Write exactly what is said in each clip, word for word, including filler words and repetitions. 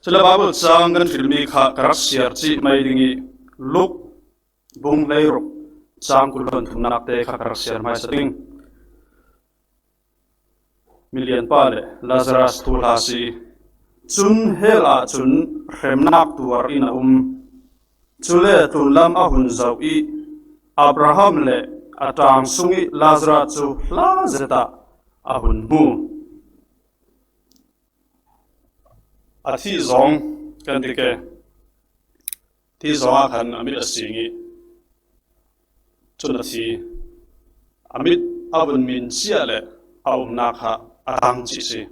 Cule Bible chang kan hrilhmi kha ka rak siar cih mai ding ih, Luk bung hleiruk, chang kul le thumnakte kha ka rak siar hmaisa ding. Milianpa le Lazarus thuhla si. Cun hell ahcun hremnak tuar in a um. Cule tlunlam a hun zoh ih Abraham le a ṭaang sungih Lazarus cu hla zet ah a hun hmu. A thih zong kan ti ke. Thih zong ah khan a mit a sing ih cun a thi. A mit a vun min ciah le a umnak kha a tang cih si.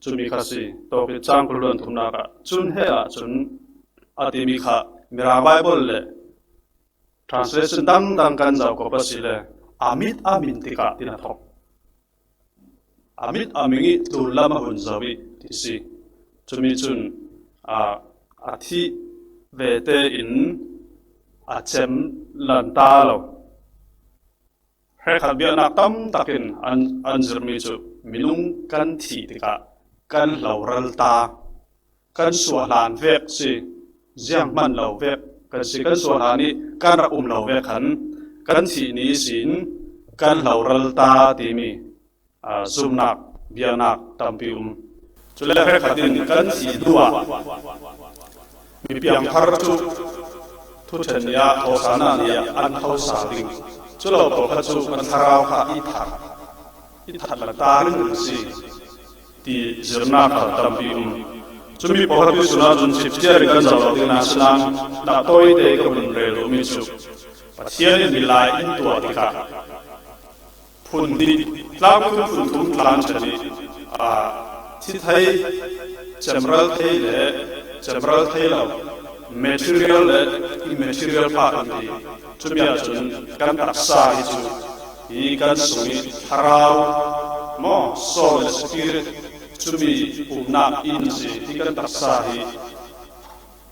Cumi kha si. Tawkit cang kul le thumnak ah cun hell ahcun a timi kha Mirang Bible le translation dangdang kan zoh ko asile a mit a min tikah tin a thok. A mit a ming ih tlunlam a hun zoh ih ti si. Cumi cun a, a thih ve tein a cem lanta lo. Hrekkhat biaknak tam takin an, an zirhmi cu minung kan thih tikah kan hloral ta, kan suahlan vek si, zianghman lo vek kan si, kan suahlan ih kan rak um lo vek khan kan thih ni ihsin kan hloral ta timi, aa, zumnak, biaknak tampi um. Cule hrekkhat in kan thih hnuah mi piangthar cu thuṭhen ni ah, thawhsalnak ni ah an tho sal ding. Culo pawl kha cu kan thlarau kha i thar, i that lata ringring si ti zirnak kha tampi um. Cumi pawl kha tuihsun ahcun chipchiar in kan zoh lo ding nain, asinain dah tawite ka vun rel duhmi cu Pathian in milai in tuah tikah phun hnih, tlangphun phun thum tlan ṭhen ih, aa, thi thei, cemral thei le cemral thei lo, material le immaterial part an ti. Cumi ahcun kan taksa hi cu hi kan sung ih thlarau maw, soul le spirit, cumi umnak inn si. Hi kan taksa hi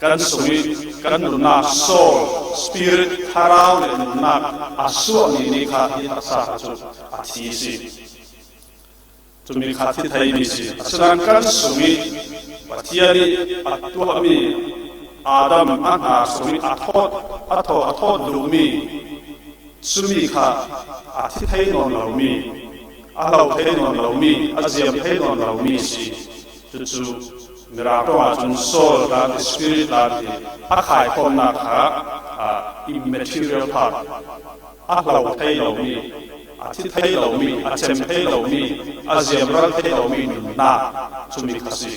kan sung ih kan nunnak, soul, spirit, thlarau le nunnak a suahmi ni kha hi taksa kha cu a thi si. Cumi kha thi theimi si. Asinain kan sung ih Pathian ih a tuahmi Adam a hna sung ih a thawt, a thawt, a thawt duhmi cumi kha a thi thei nawn lomi, a hlo thei nawn lomi, a ziam thei nawn lomi si. Cucu Mirang ṭong ahcun soul tlan ti, spirit tlan ti, a khaikhawmnak kha, aa, immaterial part, a hlo thei lomi, a thi thei lomi, a cem thei lomi, a ziamral thei lomi nunnak, cumi kha si.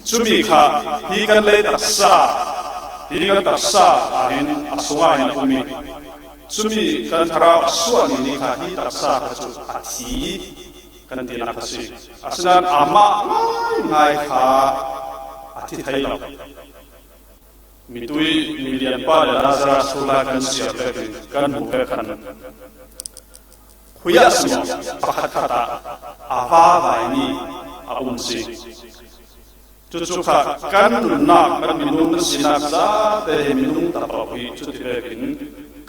Cumi kha hi kan lei taksa, hi kan taksa ah hin, a sungah hin a um ih, cumi kan thlarau a suahmi ni kha hi taksa kha cu a thi kan tinak a si. Asinain amah ngaingai kha a thi thei lo. Mitui milianpa le Lazarus thuhla kan siar vekin kan hmuh ve khan, khui ah si maw, pakhatkhat ah a vavaimi a um si. Cucu kha kan nunnak, kan minung, kan sinak zate hi minung tapaoh hi cuti vekin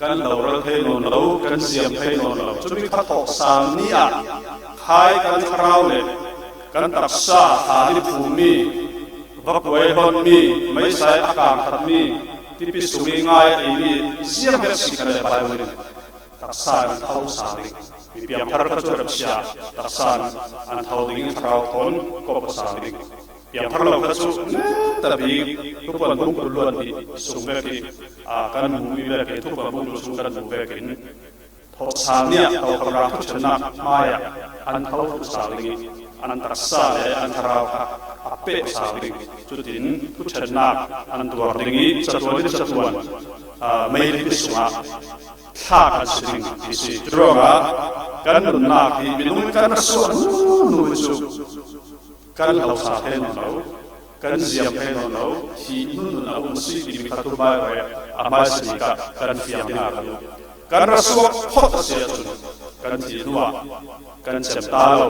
kan hloral thei nawn lo, kan ziam thei nawn lo. Cumi kha thawhsal ni ah khai kan thlarau le kan taksa, thla nih phummi, va kuai hlonmi, meisa ih a kangkhatmi, tipi sung ih ngai a eimi ziang bek si kha le Baibal in taksa in an tho sal ding. Mi piangthar kha cu a remh sia, taksa in an tho ding ih thlarau thawn kawp aw sal ding. Piangthar lo kha cu neta bik Thuphuan bung kul le nih sung vek ih, aa, kan hmuhmi vekin, Thuphuan bung kul sung kan hmuh vekin, thawhsal ni ah Tokham rang thuṭhennak hmaiah an tho thluh sal ding ih, an taksa le an thlarau kha a peh aw sal ding. Cutin thuṭhennak an tuar ding ih, catuan in catuan, aa, meilipi sungah thlak an si ding ti si. Curuangah kan nunnak hi minung in kan rak suah hnu hnu hi cu kan hlo sal thei nawn lo, kan ziam thei nawn lo, thih hnuhnung a um a si timi kha tu Baibal ah a hmaisa bik ah kan fiang ding a ka duh. Kan rak suak phawt a si ahcun kan thih hnuah kan cem ta lo.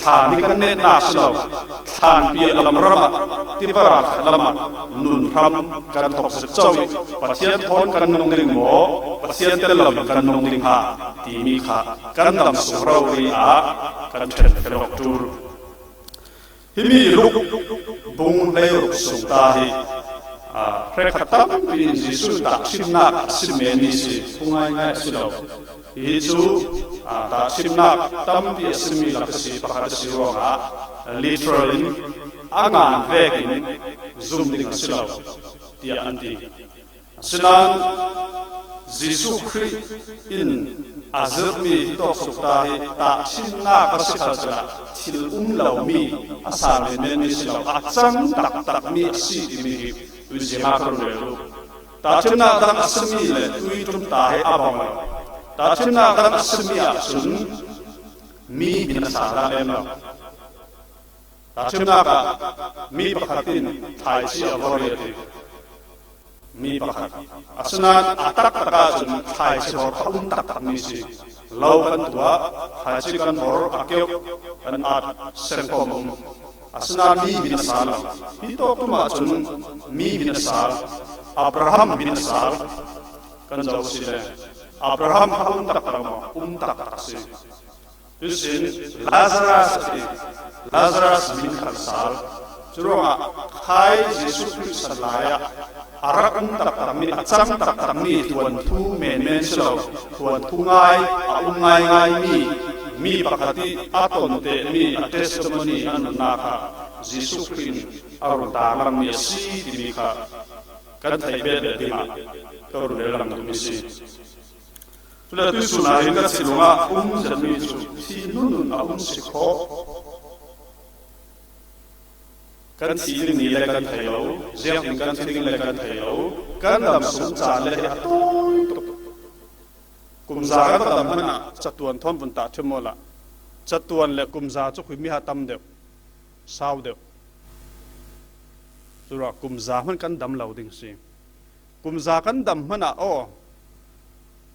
Thla nih kan netnak si lo. Thlanpi a lamram ah, tiparak lamah nun hram kan thok zet co ih, Pathian thawn kan nung ding maw, Pathian tel lo in kan nung ding hnga timi kha kan dam sung rori ah kan ṭhen felok ṭul. Himi Luk Bung hleiruk sung ta hi, a, hrekkhat tampi in Jesuh in tahṭhimnak a sim men mi si, phung ngaingai a si lo. Hi cu, a, tahṭhimnak tampi a simmi lak a si pakhat a si ruangah literal in a ngan vekin zum ding a si lo, tiah an ti. Asinain Jesuh Khrih in a zirhmi hi tawk suk ta hi tahṭhimnak a si khal cila thil um lomi a sang menmenmi si lo, a cang taktakmi a si timi hi tuizing ah ka run rel duh. Tahṭhimnak dang a simi le tui ṭum ta hi a bang lo. Tahṭhimnak dang a simi ahcun mi hmin a sa dah em lo. Tahṭhimnak ah mi pakhat in thlaici a vor i a ti. Mi pakhat. Asinain a taktak ahcun thlaici hor a um taktakmi si. Lo kan tuah, thlaici kan hor, a keuh kan at, sengkhawm a um. Asinain mi hmin a sal lo. Hi tawk tum ahcun mi hmin a sal, Abraham hmin a sal kan zoh si le Abraham kha um taktak maw? Um taktak si. Cusin Lazarus a ti. Lazarus min khan sal. Curuangah khai Jesuh Khrih san lai ah a rak um taktakmi, a cang taktakmi, thuanthu menmen si lo, thuanthu ngai, a um ngaingaimi mi pakhat i a ton tehmi, a testimony, a nunnak kha Jesuh Khrih in a run tarlangmi a si timi kha kan theih bet bet dingah ka run rel lang duhmi si. Cule tuisun ah hin ka thinlung ah um zetmi cu thih hnunun a um si khawh. Kan thih ding ni le kan thei lo, ziangtin kan thi ding le kan thei lo, kan dam sung caan le hi a tawi tuk. Kumza kan dam hmanh ah catuan thawn vun tahṭhim awla catuan le kumza cu khuimi ha tam deuh, sau deuh. Curuah kumza hmanh kan dam lo ding si. Kumza kan dam hmanh ah aw,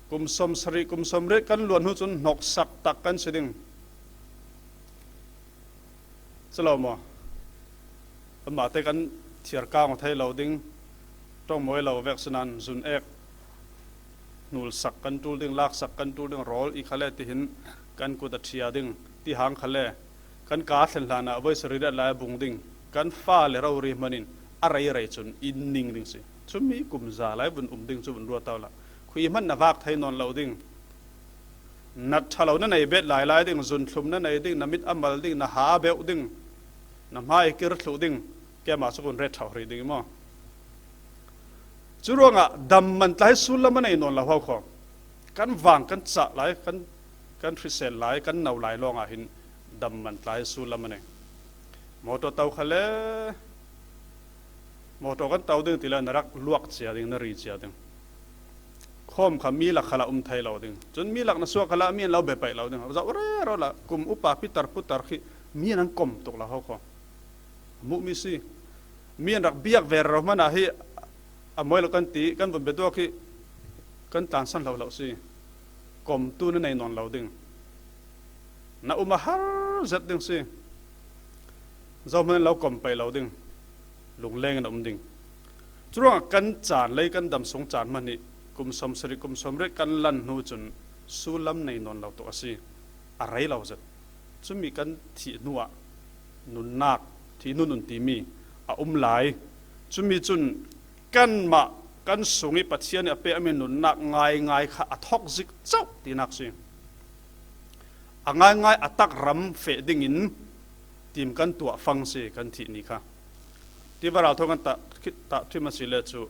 kum sawmsarih, kum sawmriat kan luan hnu cun hnoksak tak kan si ding. Si lo maw? Amahte kan thiarkang aw thei lo ding, ṭongmawi lo vek sinan zun ek, hnulsak kan ṭul ding, laksak kan ṭul ding, rawl i khale tihin kan kut a ṭhia ding, ti hang khale kan kaa thlen hlanah voi sarih riat lai a bung ding, kan fale rori hmanh in a rei rei cun in ning ding si. Cumi kumza lai vun um ding cu vun ruat awla khui hmanh na vak thei nawn lo ding. Na ṭha lo na nei bet lai lai ding, zunthlum na nei ding, na mit a mal ding, na ha beuh ding, na hmai kir thluh ding, keimah cu kun ret ṭhauh hrih ding i maw? Curuangah dam man tlai sullam a nei nawn lo ho kho. Kan vang kan cah lai, kan, kan hrisel lai, kan no lai lawngah hin dam man tlai sullam a nei. Mawtaw to khale, mawtaw kan to ding ti le na rak luak cia ding, na ri cia ding. Khawm kha mi lak khalah um thei lo ding. Cun mi lak na suak khalah mi an lo be paih lo ding. Zoh rero la kum upa pitar putar khi mi an an kom tuk lo ho kho. Muhmi si. Mi an rak biak ve rero hmanh ah hi a mawi lo kan ti, kan vun biatuak hi kan tlansan hlohloh si. Komtu na nei nawn lo ding. Na um a har zet ding si. Zohman in lo kom paih lo ding. Lungleng in a um ding. Curuangah kan caan lei, kan dam sung caan hmanh hi kum sawmsarih, kum sawmriat kan lan hnu cun sullam nei nawn lo tuk a si. A rei lo zet. Cumi kan thih hnu ah nunnak, thih hnunun timi a um lai. Cumi cun kanmah kan sung i Pathian i a pekmi nunnak ngaingai kha a thok zik cauh tinak si. A ngaingai a tak ram feh dingin tim kan tuah fang si kan thih ni kha. Tiva ralthawn kan tah, tah ṭhim a si le cu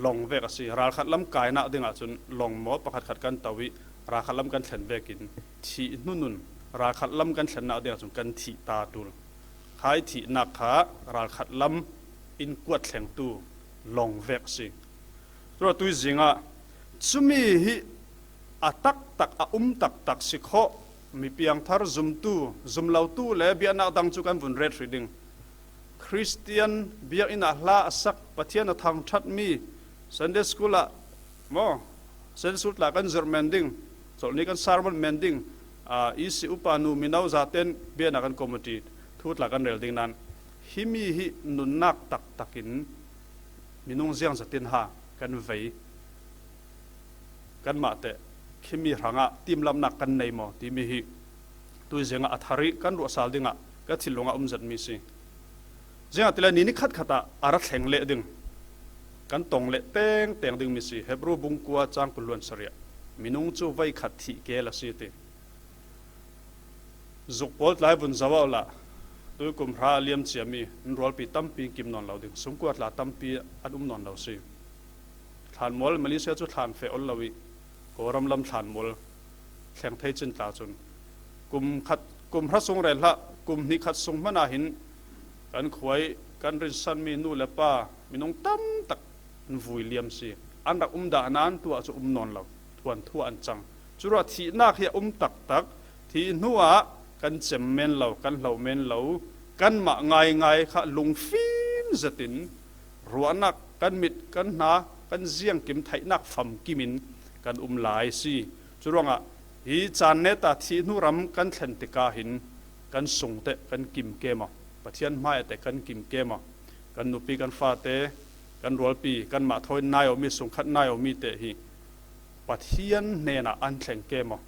lawng vek a si. Ralkhat lam kainak dingah cun lawng maw pakhatkhat kan to i ralkhat lam kan thlen vekin thih hnunun ralkhat lam kan thlennak dingah cun kan thih ta ṭul. Khai thihnak kha ralkhat lam in kuat thlengtu lawng vek a si. Curuah tuizing ah cumi hi a taktak, a um taktak si khawh. Mi piangthar zumtu, zum lotu le biaknak dang cu kan vun ret hrih ding. Khristian biakinn ah hla a sak, Pathian a thangṭhatmi Sunday school ah maw, Sunday school tla kan zirh men ding, colh ni kan sermon men ding, aa, E C upa nu mino zaten biakinn ah kan committee thu tla kan rel ding nain himi hi nunnak taktakin minung ziangzatin ha kan vei. Kanmah teh khimi hrangah timlamnak kan nei maw timi hi tuizing ah a thar i kan ruahsal dingah ka thinlung ah um zetmi si. Ziangahtile ni ni khat khatah a ra thleng leh ding, kan tong leh tengteng ding mi si. Hebru bung kua chang kul luan sarih ah, "Minung cu voi khat thih kel a si," ti. Zuk pawl tla hi vun zoh uh la, tuikum hra a liam ciami in rualpi tampi kim nawn lo ding, sungkua tla tampi an um nawn lo si. Thlanmual Malaysia cu thlan feh ol lo ih, Kawlram lam thlanmual thleng thei cin tla cun, kum khat, kum hra sung rel hlah, kum hnih khat sung hmanh ah hin kan khua ih kan rinsanmi nu le pa minung tam tak an vui liam si. An rak um dah nain tuah cu um nawn lo, thuanthu ah an cang. Curuah thihnak hi a um taktak, thih hnuah kan cem men lo, kan hlo men lo, kanmah ngaingai kha lungfim zetin ruahnak kan mit, kan hna, kan ziangkim theihnak famkim in kan um lai si. Curuangah hi caan neta thih hnu ram kan thlen tikah hin kan sung teh kan kim ke maw? Pathian hmai ah teh kan kim ke maw? Kan nupi, kan fate, kan rualpi, kanmah thawi nai awmi, sungkhat nai awmi te hi Pathian hnenah an thleng ke maw?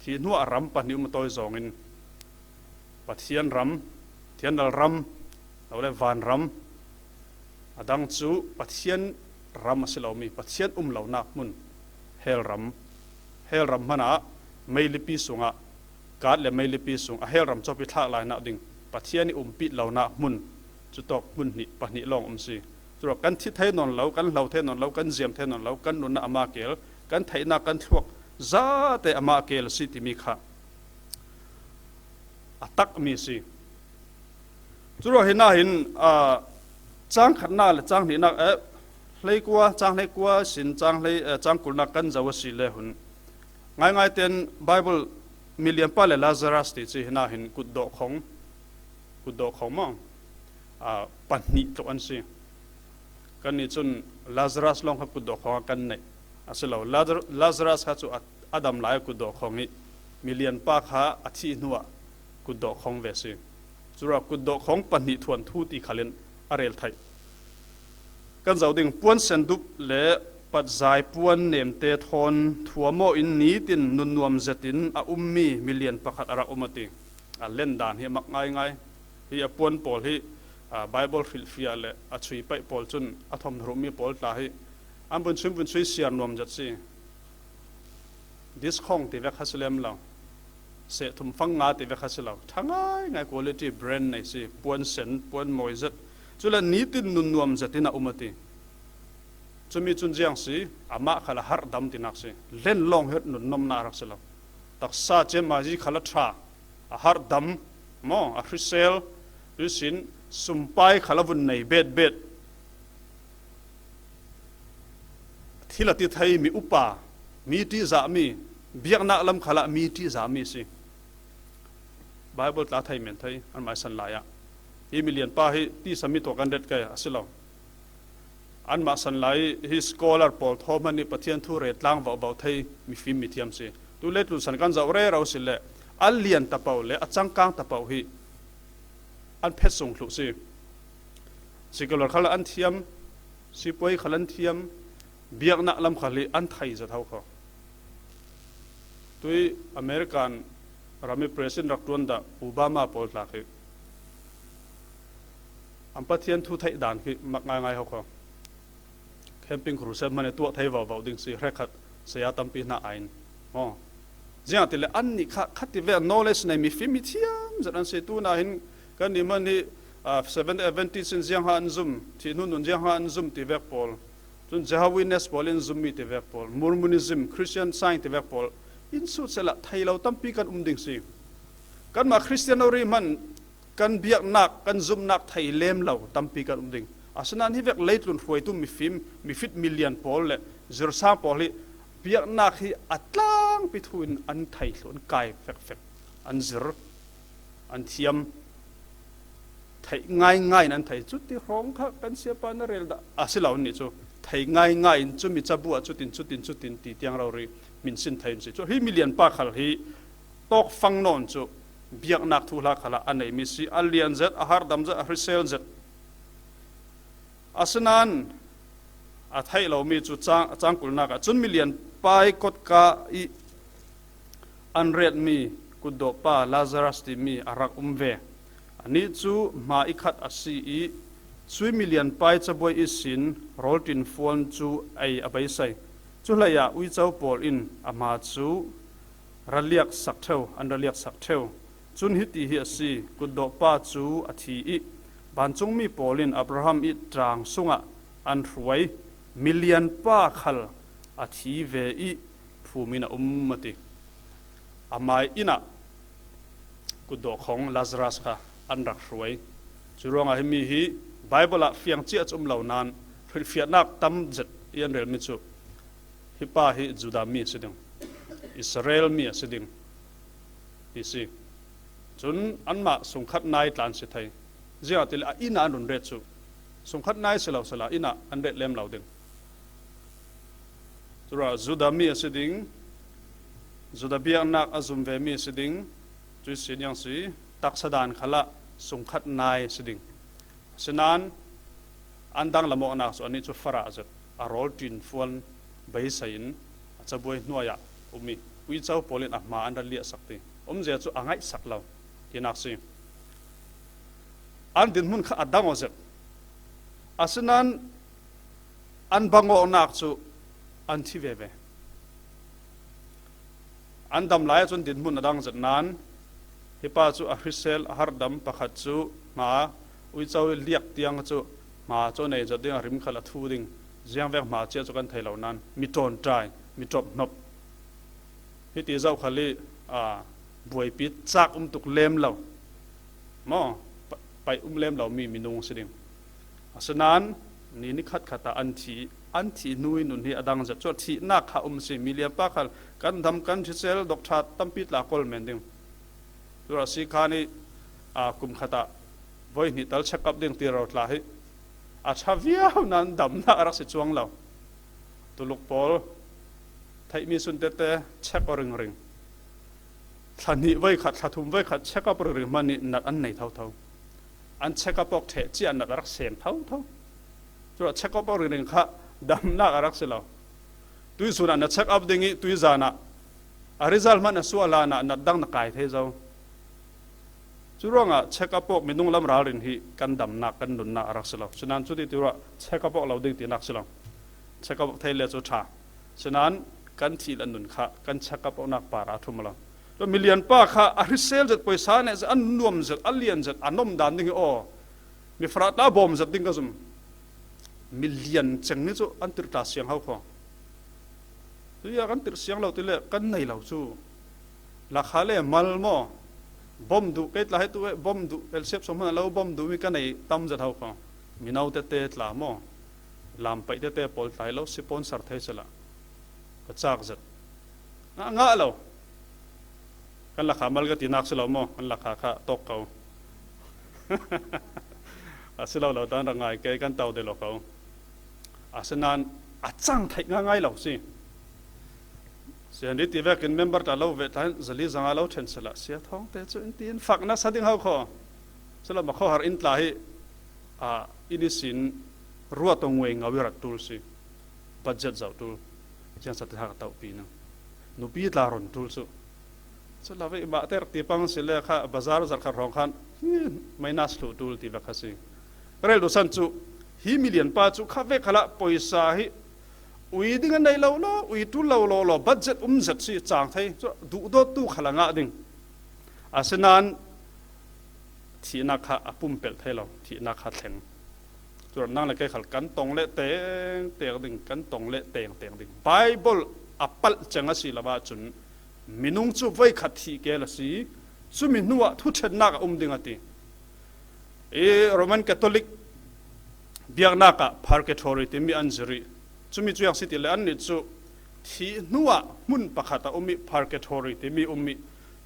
Thih hnuah ram pahnih um a tawi zawngin Pathian ram, Pathian ral ram, lo le van ram, a dang cu Pathian ram a si lomi, Pathian um lonak hmun, hell ram, hell ram hmanah meilipi sungah, kat le meilipi sung a hell ram cawpi thlak lainak ding Pathian ih umpih lonak hmun, cutawk hmun hnih, pahnih lawng um si. Curuah kan thi thei nawn lo, kan hlo thei nawn lo, kan ziam thei nawn lo, kan nunnak amah kel, kan theihnak, kan thluak zate amah kel a si timi kha a takmi a si. Curuah hinah hin, aa, cang khatnak le cang hnihnak, eh, hleikua, cang hleikua sin cang hlei, eh, cang kulnak kan zoh a si le hun ngaingai tein Bible milianpa le Lazarus ti cu hinah hin kutdawh khong, kutdawh khong maw? Aa, pahnih tluk an si. Kannih cun Lazarus lawng kha kutdawh khong ah kan neih a si lo. Lazar-, Lazarus kha cu a, a dam lai a kutdawh khong ih milianpa kha a thih hnuah kutdawh khong ve a si. Curuah kutdawh khong pahnih thuanthu ti khalin a rel theih. Kan zoh ding, puan sendup le patzai puan nemte thawn thuam aw in nitin nunnuam zetin a ummi milian pakhat a rak um a ti. A len dan hi a mak ngaingai. Hi a puan pawl hi, aa, Bible hrilhfiah le a chui paih pawl cun a thawm hrummi pawl tla hi an vun chim vun chui siar nuam zet si. Discount ti vek kha si lem lo. Seh thum fang nga ti vek kha si lo. Ṭha ngaingai, quality brand nei si. Puan sen, puan mawi zet. Cule nitin nunnuam zetin a um a ti. Cumi cun ziang si, amah khal a harhdam tinak si. Len lawng hi nunnuamnak a rak si lo. Taksa ciammazi khal a ṭha, a harhdam maw, a hrisel, cuihsin sumpai khal a vun nei betbet. Thil a ti thei mi upa, mi ṭihzahmi, biaknak lam khalah mi ṭihzahmi a si. Bible tla thei men thei, anmah san lai ah. Hi milianpa hi tisa mi tuah kan ret kai a si lo. Anmah san lai hi scholar pawl thaw hmanh nih Pathian thu re tlang vauhvauh thei mifim mithiam si. Tu leitlun san kan zoh rero si le a lian tapoh le a cangkang tapoh hi an phet sung thluh si. Secular khal an thiam, sipuai khal an thiam, biaknak lam khal hi an thei zet ho kho. Tui American rami president rak ṭuan dah Obama pawl tla khi an Pathian thu theih dan khi mak ngaingai ho kho. Camping crusade hmanh i tuah thei vauhvauh ding si, hrekhat saya tampi hna aiin. Aw. Ziangahtile annih kha khat ti ve, knowledge nei mifim mithiam zet an si. Tunah hin kannih hmanh hi, ah, Seventh Adventist in ziang ha an zum, thih hnu nun ziang ha an zum ti vek pawl, cun Jehovah Witness pawl in zummi ti vek pawl, Mormonism, Christian Science ti vek pawl in sut sehla thei lo tampi kan um ding si. Kanmah Christian rori hmanh kan biaknak, kan zumhnak thei lem lo tampi kan um ding. Asinain hi vek leitlun hruaitu mifim, mifit milian pawl le zirsang pawl hi biaknak hi a tlangpi thu in an thei thluh, an kai fekfek, an zir, an thiam, theih ngaingai in an thei. Cuti hrawng kha kan siapa na rel dah a si lo nih cu. Thei ngaingai in cumi cabu ah cutin, cutin, cutin ti tiang rori min sin thei an si. Cu hi milianpa khal hi tawkfang nawn cu biaknak thuhla khalah a neimi si, a lian zet, a harhdam zet, a hrisel zet. Asinain a theih lomi cu cang, a cangkulnak ah cun milianpa ih kotka ih an retmi kutdawhpa Lazarus timi a rak um ve. A Anih cu hma i khat a si i, cui milian pai cabuai ihsin rawlṭin fuan cu ei a beisei. Cuhleiah uico pawl in a hma cu ra liaksak ṭheu, an ra liaksak ṭheu. Cun hiti hi a si, kutdawhpa cu a thi i, vancungmi pawl in Abraham i ṭaang sungah an hruai, milian pa khal a thi ve i, phum in a um, a ti. Amai inn ah kutdawh khong Lazarus kha an rak hruai. Cu ruangah himi hi Baibal ah fiang cia cu um lo nain hrilhfiahnak tam zet i an relmi cu, hi pa hi Judah mi a si ding, Israel mi a si ding, ti si. Cun anmah sungkhat nai tla an si thei. Ziangahtile a inn ah an run ret cu, sungkhat nai si lo sehla inn ah an ret lem lo ding. Curuangah Judah mi a si ding, Judah biaknak a zum ve mi a si ding, cuih sin yang si, taksa dan khalah sungkhat nai a si ding. Asinain an danglam awknak cu anih cu farah zet, a rawlṭin fuan beisei in a cabuai hnuai ah um i, uico pawl in a hma an ra liahsak ti, umzia cu a ngaihsak lo tinak si. An dinhmun kha a dang aw zet. Asinain an bang awknak cu an thi veve. An dam lai ahcun dinhmun a dang zet nain, hi pa cu a hrisel, a harhdam pakhat cu hma, uico liak tiang cu hma cu a nei zet ding, a rim khal a thu ding, ziangvek hma cia cu kan thei lo nain, mi ṭawnṭai, mi ṭawp hnop. Hiti zoh khal i, aa, buaipi cak um tuk lem lo maw, pa-, paih um lem lomi minung a si ding. Asinain ni nikhatkhat ah an thi, an thih hnu i nun hi a dang zet. Cuah thihnak kha um si, milian pa khal kan dam, kan hrisel, dawk ṭha tampi tla kawl men ding. Cuah si khan i, aa, kum khat ah voi hnih tal check up ding ti rau tla hi a ṭha viau nain damnak a rak si cuang lo. Tuluk pawl theihmi sun tete check aw ringring. Thla hnih voi khat, thla thum voi khat check up ringring hmanh nih nat an nei thotho. An check up awk ṭheh cia nat a rak sem thotho. Cuah check up awk ringring kha damnak a rak si lo. Tuihsun ah na check up ding i tuizan ah a result hmanh a suah hlan ah nat dang na kai thei zo. Cu ruangah check up awk minung lam ralrin hi kan damnak, kan nunnak a rak si lo. Sinain cuti ti ruah check up awk lo ding tinak si lo. Check up awk thei le cu ṭha. Sinain kan thih le nun kha kan check up awknak par a ṭhum lo. Cu milian pa kha a hrisel zet, poisa a neh zet, a nuam zet, a lian zet, a nom dan ding hi aw, mi farah tla bawm zet ding ka zum. Milian ceng nih cu an tirh ta siang ho kho. Tuia kan tirh siang lo ti le kan nei lo cu. Lakha le mal maw? Bom duh kei tla hi tu, bom duh, L C F sawm hmanh a lo bom duh mi ka nei tam zet ho kho. Mino tete tla maw? Lam paih tete pawl tla hi lo sponsor thei sela ka cak zet. Ngah, ngah lo. Kan lakha mal ka tinak si lo maw? Kan lakha kha tawk ko. A si lo lo tan rak ngai kei, kan tau de lo ko. Asinain a cang theih ngaingai lo si. Sian ri ti vekin member ta lo ve tan zali zanga lo ṭhen sela sia thawng te cu in ti in fak na sa ding ho kho. Sela ma kho har in tla hi, a, in i sin ruat aw nguai ngau i rat tul si. Budget zoh tul. Ciang sa te ha ka tauh pi na. Nupi tla ron tul su. Cu la ve mah ter ti pang si le kha bazar zar kha hrawng khan, hi, minus thluh tul ti vek kha si. Ka rel duhsan cu hi milian pa cu kha vek khalah poisa hi ui ding a nei lo law, ui tul lo law law, budget um zet si cang thei. Cu duhdawttu kha la ngah ding. Asinain thihnak kha a pumpelh thei lo, thihnak kha thleng. Curuangah nang le kei khal kan tong le teng teng ding, kan tong le teng teng ding. Baibal a palh ceng a si lo ahcun minung cu voikhat thih kel a si, cumi hnuah thuṭhennak a um ding a ti. I Roman Catholic biaknak ah purgatory timi an zir i, cumi cu ziang si ti le annih cu thih hnuah hmun pakhat a um i purgatory timi um i,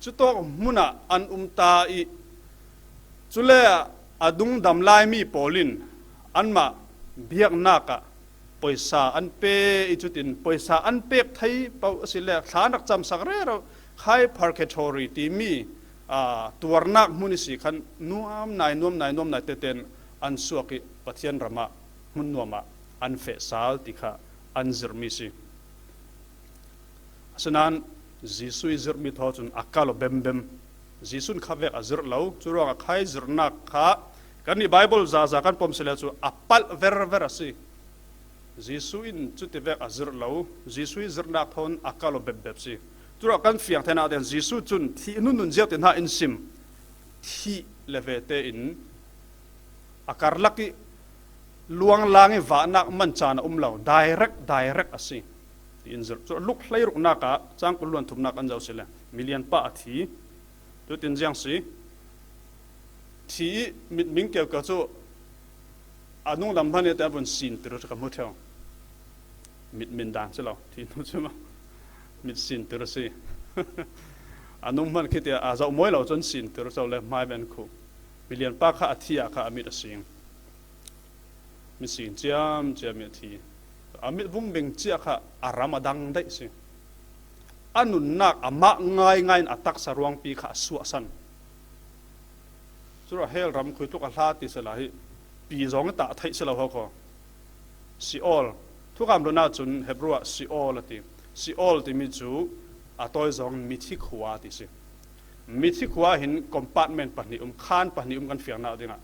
cutawk hmun ah an um ta i, cule a dungdam laimi pawl in anmah biaknak ah poisa an pe i, cutin poisa an pek thei paoh a si le thla an rak camsak rero khai purgatory timi, aa, tuarnak hmun i si khan nuam nai, nuam nai, nuam nai tete in an suak i Pathian ram ah hmun nuam ah an feh sal ti kha an zirhmi si. Asinain Jesuh i zirhmi thaw cun a kal aw bembem. Jesuh in kha vek a zirh lo, curuangah kha i zirhnak kha kannih Bible zaza kan pom si le cu a palh verver a si. Jesuh in cuti vek a zirh lo, Jesuh i zirhnak thawn a kalh aw bepbep si. Curuangah kan fiang theinak ding Jesuh cun thih nunun ziatin hna in sim, thih le ve tein a karlak i luanglang i vahnak man caan a um lo, direct, direct a si, tiin zirh. Cu luk hleiruknak ah cang kul luan thumnak kan zoh si le milian pa a thi. Tutin ziang si, thi i mitming keukeu cu a nung lam hmanh i te a vun sintir ka hmu ṭheo. Mitmin dan si lo, thi hnu cu ma mit sintir a si. A nung hmanh khi tiah a zoh mawi lo cun sintir co le hmai ven khuh. Milian pa kha a thi ah kha a mit a sing. Mit sing ciam ciam i a thi. A mit vung beng ciah kha a ram a dang daih si. A nunnak amah ngaingai in a taksa ruangpi kha a suahsan. Curuah hell ram khui tluk a hla ti si lai hi, pi zong i tah theih si lo ho kho. Sheol. Thukam hlun ahcun Hebru ah Sheol a ti. Sheol timi cu a tawi zong mithi khua ti si. Mithi khua hin compartment pahnih um, khaan pahnih um kan fiangnak dingah.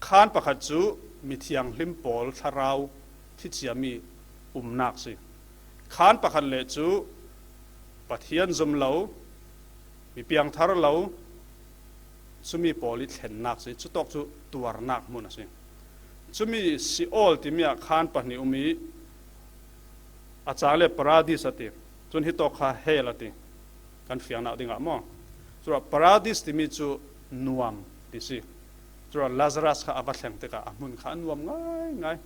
Khaan pakhat cu mithianghlim pawl thlarau thiciami umnak si. Khaan pakhat le cu Pathian zum lo, mi piangthar lo, cumi pawl i thlennak si. Cutawk cu tuarnak hmun a si. Cumi Sheol timi ah khaan pahnih um i a cang le Paradis a ti. Cun hitawk kha hell a ti. Kan fiangnak dingah maw? Curuah Paradis timi cu nuam ti si. Curuah Lazarus kha a va thleng tikah a hmun kha a nuam ngaingai.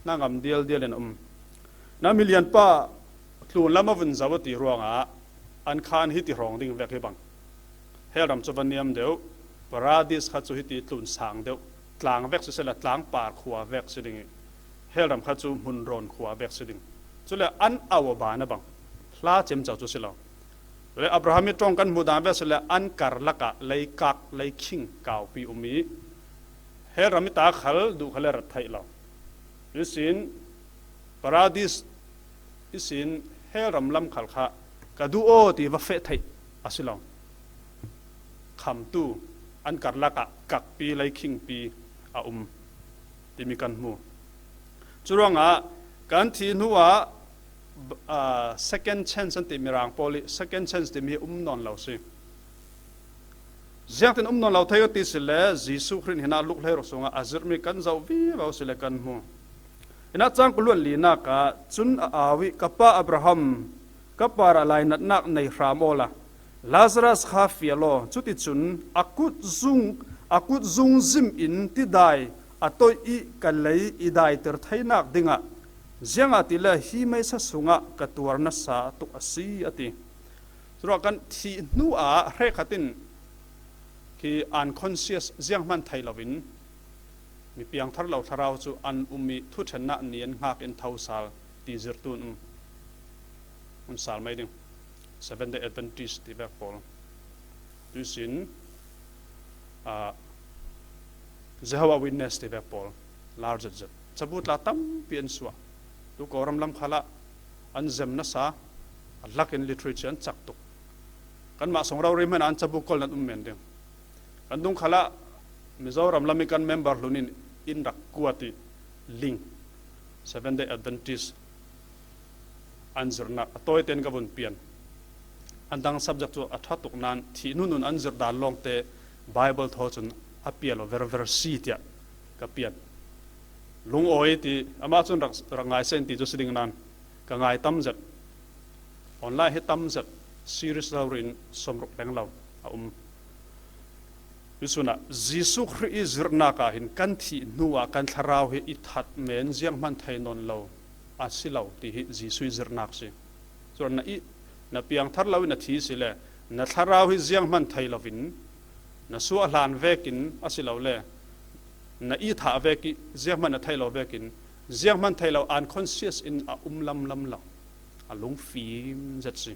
Na ngam dialdial in a um. Na milian pa tlunlam a vun zoh a ti ruangah an khan hiti hrawng ding vek hi bang. Hell ram cu va niam deuh, Paradis kha cu hiti tlun sang deuh, tlang vek siseh le tlang par khua vek si ding i, hell ram kha cu hmunrawn khua vek si ding. Cule an au a ban a bang, hla cemco cu si lo. Le Abraham i ṭong kan hmuh dan vek si le an karlak ah leikak, leikhing kaupi um i, hell ram i ta khal duh khal le rat theih lo. Ihsin Paradis ihsin hell ram lam khal kha ka duh aw ti va feh theih a si lo. Khamtu an karlak ah kakpi, leikhingpi a um timi kan hmu. Curuangah kan thih hnu ah, ah, second chance an ti Mirang pawl i second chance timi hi um nawn lo si. Ziangtin um nawn lo thei ka ti si le, Jesuh Khrih hin a luk hleiruk sungah a zirhmi kan zoh vivo si le kan hmu. Inah cang kuluan linak ah cun a au i, "Ka pa Abraham, ka parah lainatnak nei hram awla Lazarus kha fial aw. Cuticun a kut zung, a kut zung zim in tidai a toih i ka lei i daiter theinak dingah, ziangahtile hi meisa sungah ka tuar nasa tuk a si," a ti. Curuah kan thih hnu ah hrekkhat in khi unconscious zianghman thei loin mi piangthar lo thlarau cu an um i thuṭhennak ni an hngak in thosal ti zirtu an um. Hun sal mai ding. Seventh Day Adventist ti vek pawl. Tuisin, ah, Jehovah Witness ti vek pawl. Lar zetzet. Cabu tla tampi an suah. Tu Kawlram lam khalah an zem nasa, a hlak in literature an cak tuk. Kanmah song rori hmanh ah an cabu kolh nan um men ding. Kan dung khalah Mizoram lam i kan member hlun in in rak kuat i ling. Seventh Day Adventist an zirnak a tawi tein ka vun pian. An dang subject cu a ṭha tuk nain thih hnu nun an zirh dan lawngte Bible thaw cun a pial aw verver si tiah ka pian. Lungawi ti, amah cun rak, rak ngai seh in ti cu si ding nain ka ngai tam zet. Online hi tam zet, series rori in sawmruk leng lo a um. Hi sunah Jesuh Khrih i zirhnak ah hin kan thih hnu ah kan thlarau hi i that men zianghman thei nawn lo a si lo ti hi Jesuh i zirhnak si. Curuah na i, na piangthar lo in na thi si le na thlarau hi zianghman thei loin na suah hlan vekin a si lo le na i thah vek i zianghman na thei lo vekin zianghman thei lo unconscious in a um lamlam lo. A lungfim zet si.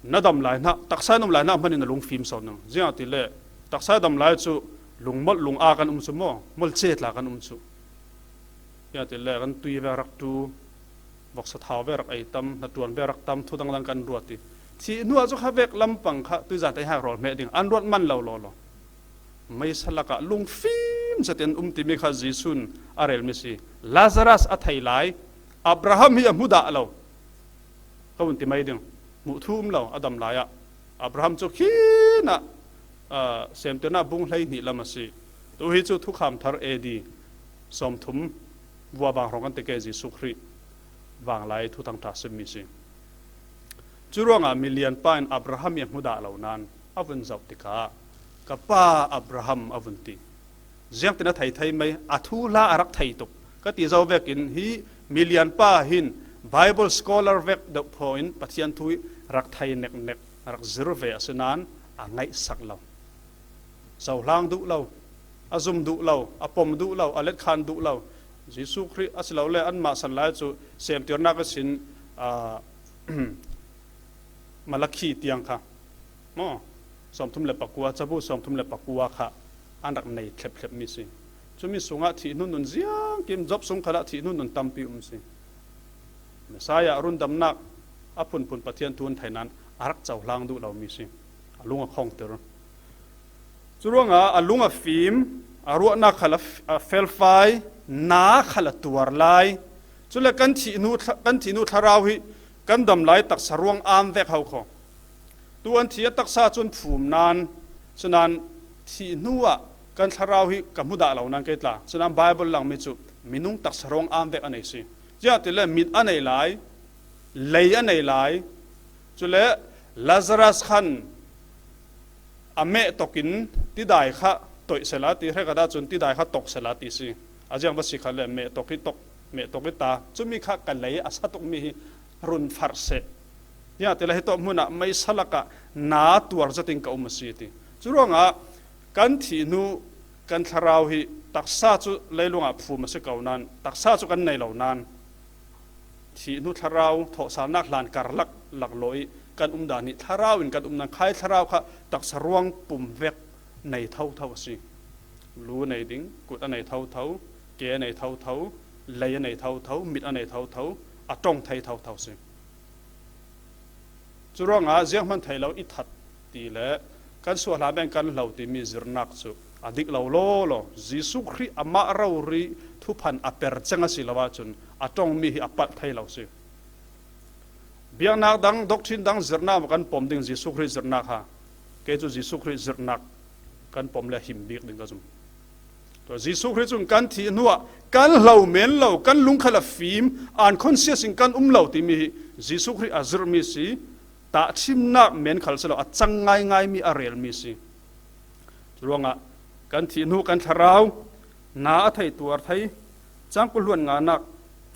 Na dam lai hna, taksa na um lai hna hmanh in na lungfim sawn ning. Ziangahtile taksa dam lai cu lungmolh lunga kan um cu maw, molh ce tla kan um cu. Ziangahtile kan tui ve rak tu, voksa thau ve rak ei tam, hnaṭuan ve rak tam, thu dangdang kan ruat i Thih hnuah cu kha vek lampang kha tuizan te hak rawl hmeh ding an ruat man lo law law. Meisa lakah lungfim zetin um timi kha Jesuh in a relmi si. Lazarus a thei lai, Abraham hi a hmu dah lo. Ka vun ti mai ding. Hmuh thu um lo, a dam lai ah. Abraham cu khin ah, aa, Semtirnak bung hleihnih lam a si. Tu hi cu Thukham Thar A D sawmthum vua vang hrawng kan ti ke Jesuh Khrih vang lai thuthang ṭha simmi si. Cu ruangah milian pa in Abraham i a hmu dah lo nain a vun zoh tikah, "Ka pa Abraham," a vun ti. Ziangtin a thei thei mai, a thuhla a rak thei tuk. Ka ti zo vekin hi milian pa hin Bible scholar vek deuh phaw in Pathian thu hi rak thei neknek, rak zir ve a si nain a ngaihsak lo. Zohlang duh lo, a zum duh lo, a pom duh lo, a letkhan duh lo. Jesuh Khrih a si lo le anmah san lai cu Semtirnak ihsin, aa, Malakhi tiang kha, maw, sawmthum le pakua, cabu sawmthum le pakua kha an rak nei thlep thlep mi si. Cumi sungah thih hnu nun ziangkim, Job sung khalah thih hnu nun tampi um si. Messiah rundamnak a phunphun Pathian thu an thei nain a rak cohlang duh lo mi si. A lung a khongtir. Cu ruangah a lung a fim, a ruahnak khal a f-, a felfai, na khal a tuar lai. Cule kan thih hnu thla-, kan thih hnu thlarau hi kan dam lai taksa ruang am vek ho kho. Tu an thi a taksa cun phum nain, sinain thih hnu ah kan thlarau hi ka hmu dah lo nain kei tla. Sinain Bible langmi cu minung taksa ruang am vek a nei si. Ziangahtile mit a nei lai, lei a nei lai. Cule Lazarus khan a meh tokin tidai kha toih sela ti, hrekhat ahcun tidai kha tok sela ti si. A ziang va si kha le meh tok hi tok, meh tok hi ta. Cumi kha ka lei a sa tukmi hi run farh seh. Ziangahtile hitawk hmunah meisa lakah na tuar zetin ka um a si ti. Cu ruangah kan thih hnu kan thlarau hi taksa cu leilungah phum a si ko nain, taksa cu kan nei lo nain, thih hnu thlarau thawhsalnak hlan karlak laklawh i kan um dan hi thlarau in kan um nain, khai thlarau kha taksa ruang pum vek nei thotho a si. Lu a nei ding, kut a nei thotho, ke a nei thotho, lei a nei thotho, mit a nei thotho, a ṭong thei thotho a si. Cu ruangah zianghman thei lo i that ti le kan suahhla men kan hlo timi zirnak cu a dik lo lawlaw, Jesuh Khrih amah rori thuphan a per ceng a si lo ahcun a ṭongmi hi a palh thei lo si. Biaknak dang, doctrine dang zirnak maw kan pom ding, Jesuh Khrih zirnak ha. Kei cu Jesuh Khrih zirnak kan pom le him bik ding ka zum. Tua Jesuh Khrih cun kan thih hnuah kan hlo men lo, kan lungkhal a fim, unconscious in kan um lo timi hi Jesuh Khrih a zirhmi si, tahṭhimnak men khal si lo, a cang ngaingaimi a relmi si. Curuangah kan thih hnu kan thlarau na a thei tuar thei. Cang kul hluan nganak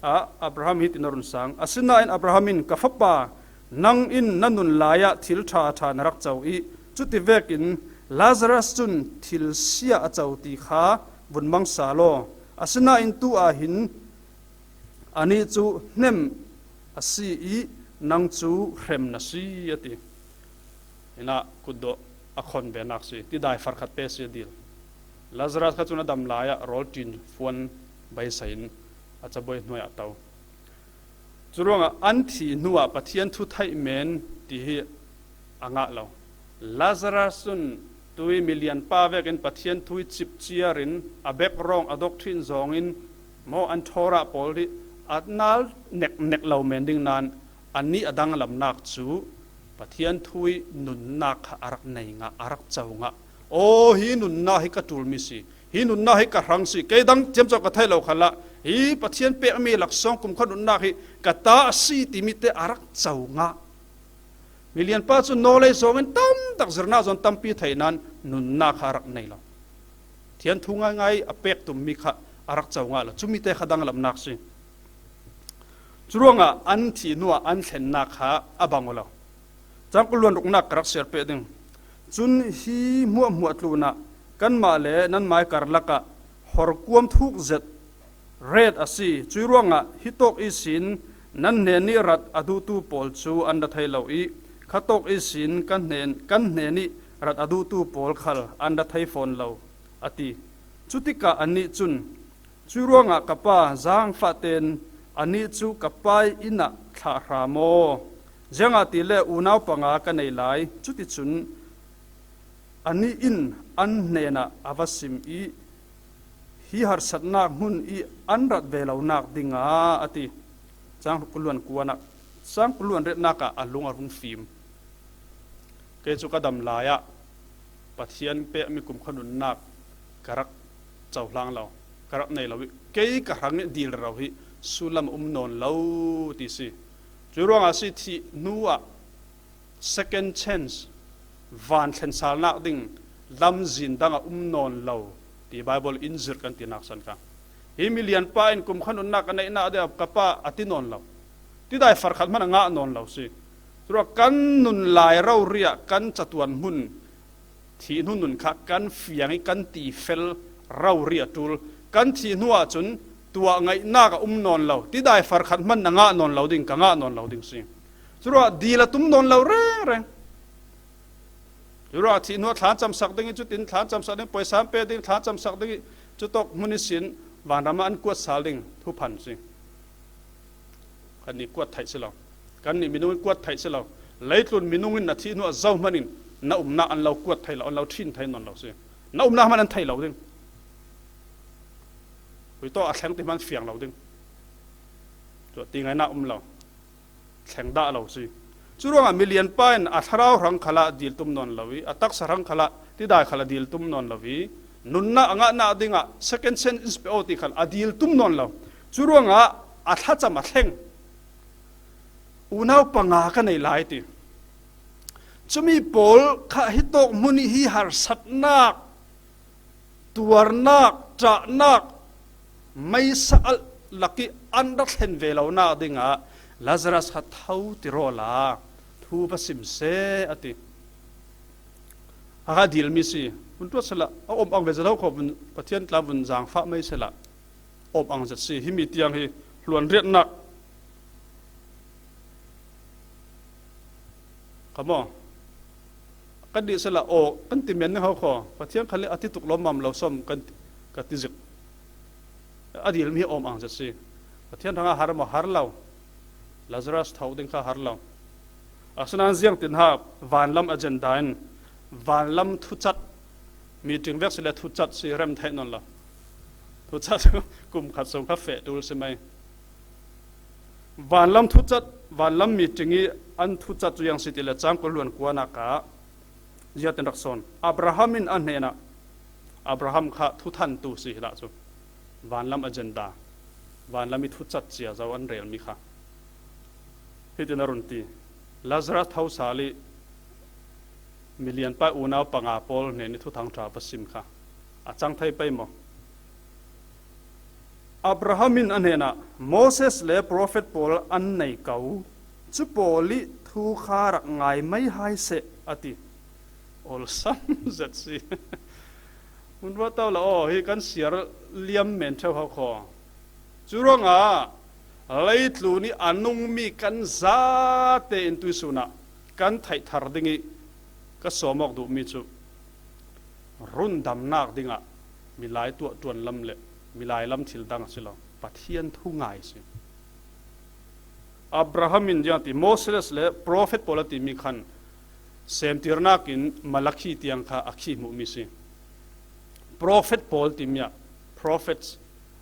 ah Abraham hi tin a run sang. Asinain Abraham in, "Ka fapa, nang in na nun lai ah thil ṭha ṭha na rak co i, cuti vekin Lazarus cun thil sia a co ti kha vun mang sa law. Asinain tu ah hin anih cu hnemh a si i nang cu hrem na si," a ti. Hinah kutdawh a khon venak si, tidai farkhat pe si a dil. Lazarus kha cun a dam lai ah rawlṭin fuan beisei in a cabuai hnuai ah a to. Curuangah an thih hnuah Pathian thu theih men ti hi a ngah lo. Lazarus cun tui milian pa vekin Pathian thu hi cipciar in a background, a doctrine zawngin maw, an Torah pawl hi a nal neknek lo men ding nain, anih a danglamnak cu Pathian thu hi nunnak kha a rak nei ngah, a rak co ngah. Aw, hi nunnak hi ka ṭulmi si, hi nunnak hi ka hrang si, kei dang ciamco ka theih lo khalah hi Pathian pekmi laksawng kumkhua nunnak hi ka ta a si timi te a rak co ngah. Milian pa cu nawlei zawngin tamtak zirnak zawn tampi thei nain nunnak kha a rak nei lo. Pathian thu ngaingai a pek tummi kha a rak co ngah lo. Cumi te kha danglamnak si. Curuangah an thih hnuah an thlennak kha a bang aw lo. Cang kul hluan ruknak ka rak siar peh ding. Cun hi hmuahhmuah tlunah kanmah le nan mai karlak ah horkuam thuk zet ret a si. Cui ruangah hitawk ihsin nan hnenih rat a duhtu pawl cu an ra thei lo i, khatawk ihsin kan hnen, kan hnenih rat a duhtu pawl khal an ra thei fawn lo, a ti. Cutikah anih cun, "Cui ruangah ka pa, zaangfah tein anih cu ka pa inn ah thlah hram aw. Ziangahtile unau panga ka nei lai, cuticun anih in an hnenah a va sim i, hi harsatnak hmun i an rat ve lonak dingah a ti. Cang kuluan kuanah, cang kuluan retnak ah a lung a rung fim. Kei cu ka dam lai ah Pathian pekmi kumkhua nunnak ka rak cohlang lo, ka rak nei lo i, kei ka hrang i dil rero hi sullam a um nawn lo ti si. Curuangah si thih hnu ah second chance, van thlensalnak ding lamzin dang a um nawn lo ti Bible in zirh kan tinak san kha. Hi milianpa in kumkhua nunnak ka neihnak ding ah ka pa a ti nawn lo. Tidai farkhat hman a ngah nawn lo si. Curuah kan nun lai rori ah kan catuan hmun, thih hnu nun kha kan fiang i kan ti fel rori a ṭul. Kan thih hnu ahcun tuah ngaihnak a um nawn lo. Tidai farkhat hman na ngah nawn lo ding, ka ngah nawn lo ding si. Curuah dil a tum nawn lo rengreng. Curuah thih hnu ah thlan camsak ding i, cutin thlan camsak ding, poisa an pe ding, thlan camsak ding i, cutawk hmun ihsin vanram ah an kuat sal ding thuphan si. Kannih kuat theih si lo. Kannih minung in kuat theih si lo. Leitlun minung in na thih hnu ah zohman in na umnak an lo kuat thei lo, an lo ṭhin thei nawn lo si. Na umnak hman an thei lo ding. Khuitawk a thleng ti hman fiang lo ding. Cuah ti ngainak um lo. Thleng dah lo si. Curuangah milianpa in a thlarau hrang khalah dil tum nawn lo i, a taksa hrang khalah tidai khalah dil tum nawn lo i, nunnak a ngahnak dingah second chance pe aw ti khal a dil tum nawn lo. Curuangah a thlacam a thleng. Unau panga ka nei lai ti. Cumi pawl kha hitawk hmun i hi harsatnak, tuarnak, ṭahnak, meisa a lak i an rak thlen ve lonak dingah Lazarus kha tho ti rawla thu va sim seh a ti. A kha dilmi si. Vun tuat sehla, a om ang ve zet ho kho vun, Pathian tla vun zaangfah mai sehla, om ang zet si. Himi tiang hi hluan riatnak. Kha maw? Kan dih sehla, aw, kan ti men ning ho kho. Pathian khal i a ti tuk lawmmam lo sawm kan ti, ka ti zik. A dilmi hi awm ang zet si. Pathian hrangah har maw? Har lo. Lazarus tho ding kha har lo. Asinain ziangtin ha vanlam agenda in vanlam thucat, meeting vek si le thucat si rem theih nawn lo. Thucat kum khat sung kha feh tul si mai. Vanlam thucat, vanlam meeting i an thucat cu ziang si ti le cang kul hluan kuanak ah ziatin rak sawn. Abraham in a hnenah, Abraham kha thuthantu si hi dah cu. Vanlam agenda, vanlam i thucat cia zo an relmi kha. Hitin a run ti. Lazarus tho sal i milianpa unau panga pawl hnen i thuthang ṭha va sim kha. A cang thei pei maw? Abraham in a hnenah, Moses le profet pawl an nei ko, cu pawl i thu kha rak ngai mai hai seh, a ti. Awlsam zet si. Hun ruat to la aw, hi kan siar liam men ṭheu ho kho. Curuangah leitlun i a nungmi kan zate in tuihsun ah kan theih thar ding i ka sawm awk duhmi cu rundamnak dingah milai tuah ṭuan lam le milai lam thil dang a si lo, Pathian thu ngai a si. Abraham in ziang ti, Moses le profet pawl a timi khan semtirnak in Malakhi tiang kha a khi hmuhmi si. Profet pawl timi ah, prophets,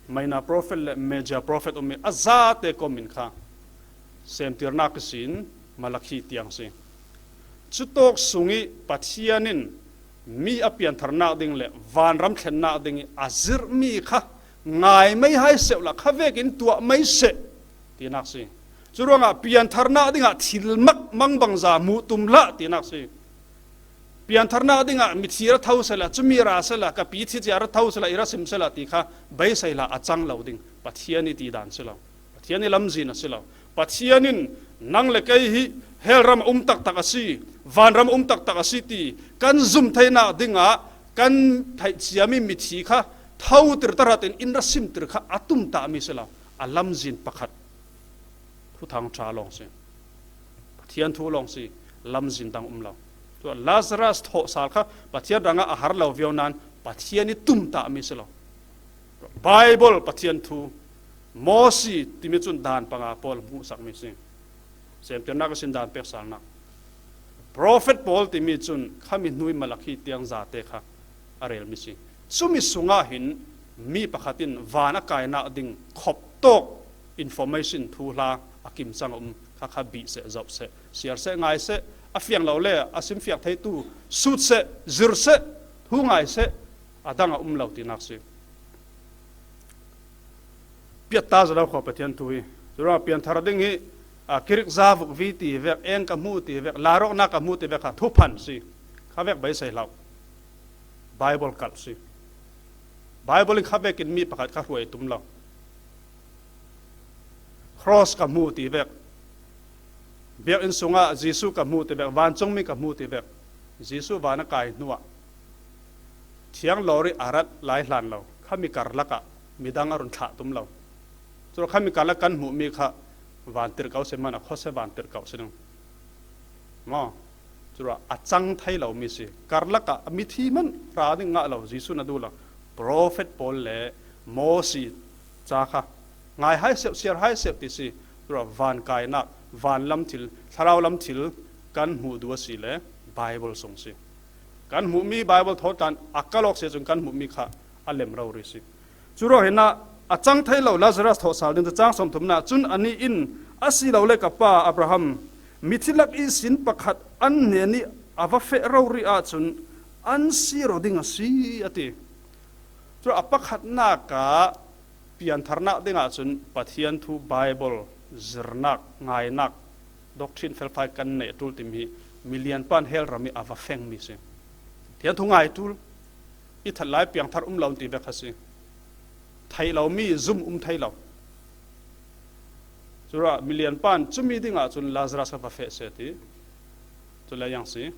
minor prophet le major prophet ummi a zate kom in kha semtirnak ihsin Malakhi tiang si. Cutawk sung i Pathian in mi a piantharnak ding le vanram thlennak ding i a zirhmi kha ngai mai hai seh uhla, kha vekin tuah mai seh, tinak si. Curuangah piantharnak dingah thil mak mangbangza hmuh tum hlah, tinak si. Piantharnak dingah mithi ra tho sehla, cumi ra sehla, ka pi thi cia ra tho sehla, i ra sim sehla ti kha beisei hlah, a cang lo ding. Pathian i ti dan si lo. Pathian i lamzin a si lo. Pathian in nang le kei hi hell ram a um taktak a si, vanram a um taktak a si ti kan zum theinak dingah kan theih ciami mithi kha thotir tahratin in ra simtir kha a tumtahmi si lo. A lamzin pakhat thuthang ṭha lawng si. Pathian thu lawng si, lamzin dang um lo. Tua Lazarus thawh sal kha Pathian rangah a har lo viau nain Pathian i tumtahmi si lo. Bible Pathian thu, Mosi timi cun dan panga pawl hmuhsakmi si. Semtirnak a sin dan peksalnak. Profet Paul timi cun khami hnu i Malakhi tiang zate kha a relmi si. Cumi sungah hin mi pakhat in van a kainak ding khop tawk information thuhla a kim cang a um kha kha bih seh, zoh seh, siar seh, ngai seh, a fiang lo le a simfiak theitu sut seh, zir seh, thu ngai seh, a dang a um lo tinak si. Piatta zalo kho Pathian thu hi. Curuangah pianthar ding hi, a, kirik za vuk vi ti vek, eng ka hmu ti vek, larawknak ka hmu ti vek kha thuphan si. Kha vek beisei hlah. Bible kalh si. Bible in kha vekin mi pakhat kha hruai tum lo. Cross ka hmu ti vek. Biakinn sungah Jesuh ka hmu ti vek, vancungmi ka hmu ti vek. Jesuh van a kai hnuah thiang lori a rat lai hlan lo, khami karlakah midang a run thlah tum lo. Curuah khami karlak kan hmuhmi kha vantirh ko si man a khuase vantirh ko si ding. Maw? Curuah a cang thei lomi si. Karlakah a mithi man ra ding ngah lo, Jesuh na duh lo. Profet Paul le Moses ca kha ngai hai seuh, siar hai seuh ti si. Curuah van kainak, van lam thil, thlarau lam thil kan hmuh duh a si le Bible sung si. Kan hmuhmi Bible thawtlan a kalh awk si ahcun kan hmuhmi kha a lem rori si. Curuang hinah a cang thei lo Lazarus thawhsal ding cu cang sawmthumnak cun anih in a si lo le ka pa Abraham, mithi lak ihsin pakhat an hnenih a va feh rori ahcun an sir aw ding a si, a ti. Curuang a pakhatnak ah piantharnak dingah cun Pathian thu Bible zirnak, ngainak, doctrine felfai kan neih a ṭul timi hi milian pan hell ram i a va fengmi si. Pathian thu ngai ṭul, i that lai piangthar um lo ti vek kha si. Theih lomi zum um thei lo. Curuah milian pan cumi dingah cun Lazarus kha va feh seh ti. Cule yang si.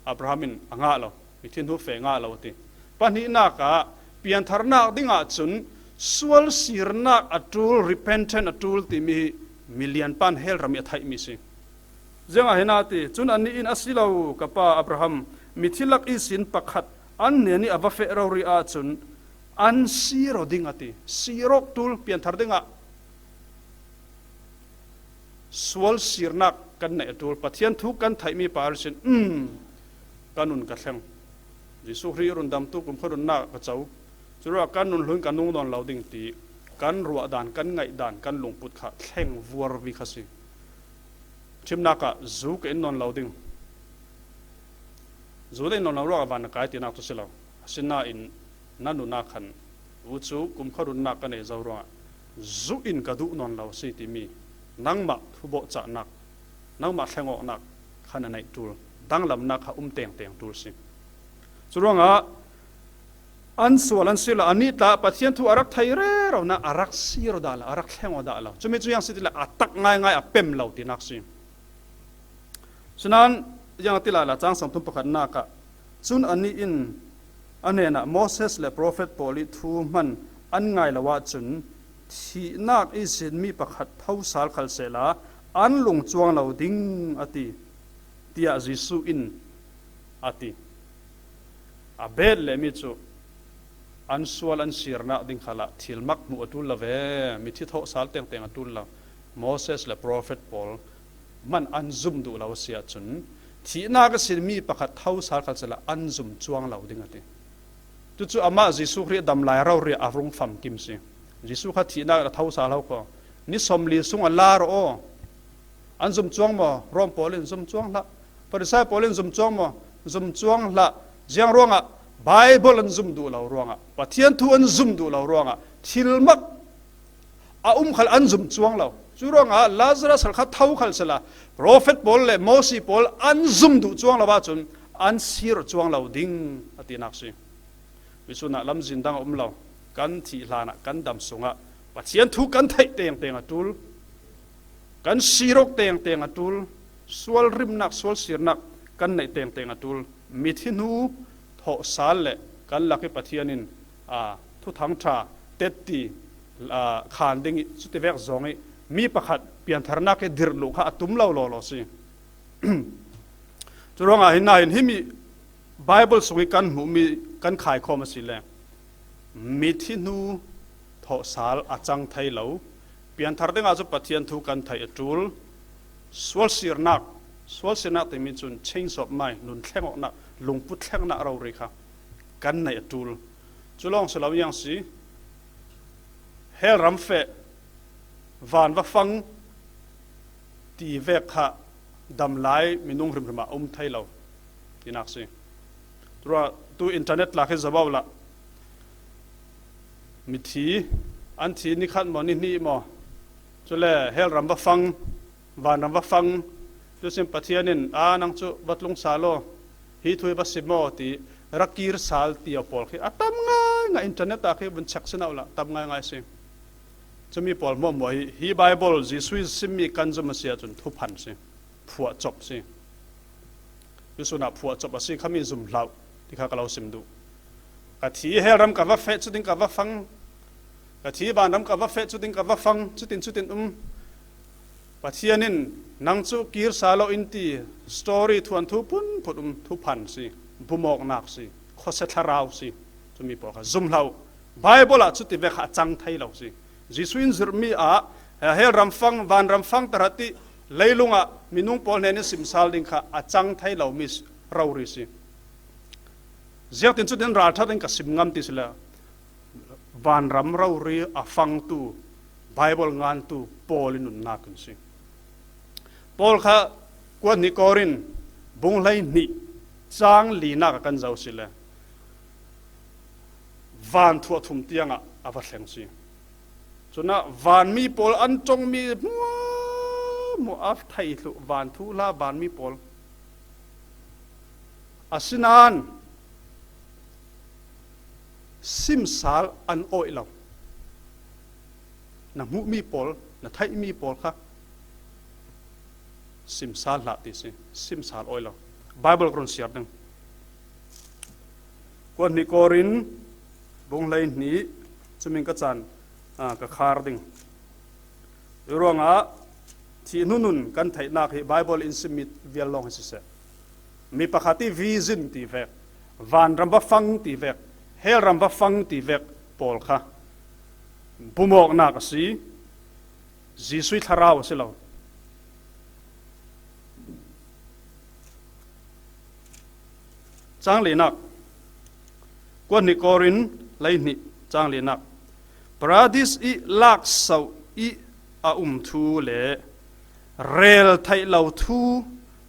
Abraham in a ngah lo, mithi hnu feh ngah lo a ti. Pahnihnak ah piantharnak dingah cun sual sirnak a ṭul, repentant a ṭul timi hi milian pan hell ram i a theihmi si. Ziangah hin a ti, cun anih in a si lo ka pa Abraham, mithi lak ihsin pakhat an hnenih a va feh rori ahcun an sir aw ding a ti. Sir awk ṭul pianthar dingah sual sirnak kan neih a ṭul, Pathian thu kan theihmi par sin, um, ka nun ka thleng. Jesuh Khrih rundamtu kumkhua nunnak ka co. Curuah kan nun hlun ka nung nawn lo ding ti kan ruah dan, kan ngaih dan, kan lungput kha thleng vuarvi kha si. Ṭhimnak ah zu ka in nawn lo ding. Zu na in nawn lo ruangah van na kai tinak cu si lo. Asinain na nun ah khan, u cu kumkhua nunnak ka nei zo ruangah zu in ka duh nawn lo si timi nangmah thubawh cahnak, nangmah thleng awknak khan a neih ṭul, danglamnak kha um tengteng ṭul si. Curuangah an sual an sir lo, anih tla Pathian thu a rak thei rero nak a rak sir aw dah lo, a rak thleng aw dah lo. Cumi cu ziang si ti le a tak ngaingai a pem lo tinak si. Sinain ziang a ti lala cang sawmthum pakhatnak ah cun anih in a hnenah Moses le profet pawl i thu hman an ngai lo ahcun thihnak ihsin mi pakhat tho sal khal sehla an lung cuang lo ding a ti, tiah Jesuh in a ti. A bet lemi cu an sual an sirnak ding khalah thil mak hmuh a ṭul lo ve, mithi thawh sal tengteng a ṭul lo. Moses le profet pawl hman an zum duh lo a si ahcun thihnak a sin mi pakhat tho sal khal sehla an zum cuang lo ding a ti. Cucu amah Jesuh Khrih dam lai rori a rung famkim si. Jesuh kha thihnak in a tho sal ho kho. Ni sawmli sung a lar aw. An zum cuang maw? Rom pawl in zum cuang hlah. Farisai pawl in zum cuang maw? Zum cuang hlah. Ziang ruangah Bible an zum duh lo ruangah, Pathian thu an zum duh lo ruangah, thil mak a um khal an zum cuang lo. Cu ruangah Lazarus hal kha tho khal sehla, profet pawl le Mosi pawl an zum duh cuang lo ahcun an sir cuang lo ding a tinak si. Misunak lamzin dang a um lo. Kan thih hlanah kan dam sungah Pathian thu kan theih tengteng a ṭul, kan sir awk tengteng a ṭul, sual rimnak, sual sirnak kan neih tengteng a ṭul, mithi hnu thawh sal le kan lak i Pathian in, aa, thuthang ṭha tetti, aa, khan ding i cutivek zong i mi pakhat piantharnak i dirh luh kha a tum lo lawlaw si. Curuangah hin nain himi Bible sung i kan hmuhmi kan khaikhawm a si le mithi hnu thawh sal a cang thei lo. Pianthar dingah cu Pathian thu kan theih a ṭul. Sualsirnak, sualsirnak timi cun change of mind, nun thlengawknak, lungput thlengnak rori kha kan neih a ṭul. Cu lawng si lo, iang si, hell ram feh, van va fang ti vek kha dam lai minung hrimhrim ah a um thei lo tinak si. Tura tu internet la khi zoh uh la, mithi an thi ni khat maw, ni hnih maw, cule hell ram va fang, van ram va fang, tu sin Pathian in, "A, nang cu va tlung sal aw, hi thu hi va sim aw," ti, ra kir sal ti a pawl khi a tam ngaingai, internet ah khi vun check si hna uh la, tam ngaingai si. Cumi pawl hmuahhmuah hi, hi Bible Jesuh in simmi kan zum a si ahcun thuphan si, phuahcop si. Jesuh nak phuahcop a si khami zum hlah ti kha ka lo sim duh. Ka thi hell ram ka va feh, cutin ka va fang. Ka thi van ram ka va feh, cutin ka va fang, cutin, cutin um. Pathian in nang cu kir sal aw in ti story thuanthu phunphun um, thuphan si, bumawknak si, khuasia thlarau si. Cumi pawl kha zum hlah uh. Bible ah cuti vek kha a cang thei lo si. Jesuh in zirhmi ah, eh, hell ram fang, van ram fang tahrattih leilung ah minung pawl hnen in sim sal ding kha a cang thei lomi rori si. Ziangtin cutin ralṭhat in ka sim ngam ti si le, van ram rori a fangtu, Bible ngantu Paul in nunnak in si. Paul kha kuat hnih Korin bung hleihnih cang linak a kan zoh si le, van thuah thum tiangah a va thleng si. Cunah vanmi pawl an ṭongmi hmuahhmuah a thei thluh, van thu hla vanmi pawl. Asinain simsal an awih lo. Na hmuhmi pawl, na theihmi pawl kha simsal hlah ti si, simsal awih lo. Bible ka run siar ding. Kuat hnih Korin bung hleihnih, cumin ka caan, aa, ka khar ding. Ruangah thih hnu nun kan theihnak hi Bible in simmi vial lawng hi siseh, mi pakhat i vision ti vek, van ram va fang ti vek, hell ram va fang ti vek pawl kha bumawknak a si, Jesuh i thlarau a si lo. Cang linak, kuat hnih Korin hleihnih cang linak, Paradis i lakso i a um thu le rel theih lo thu,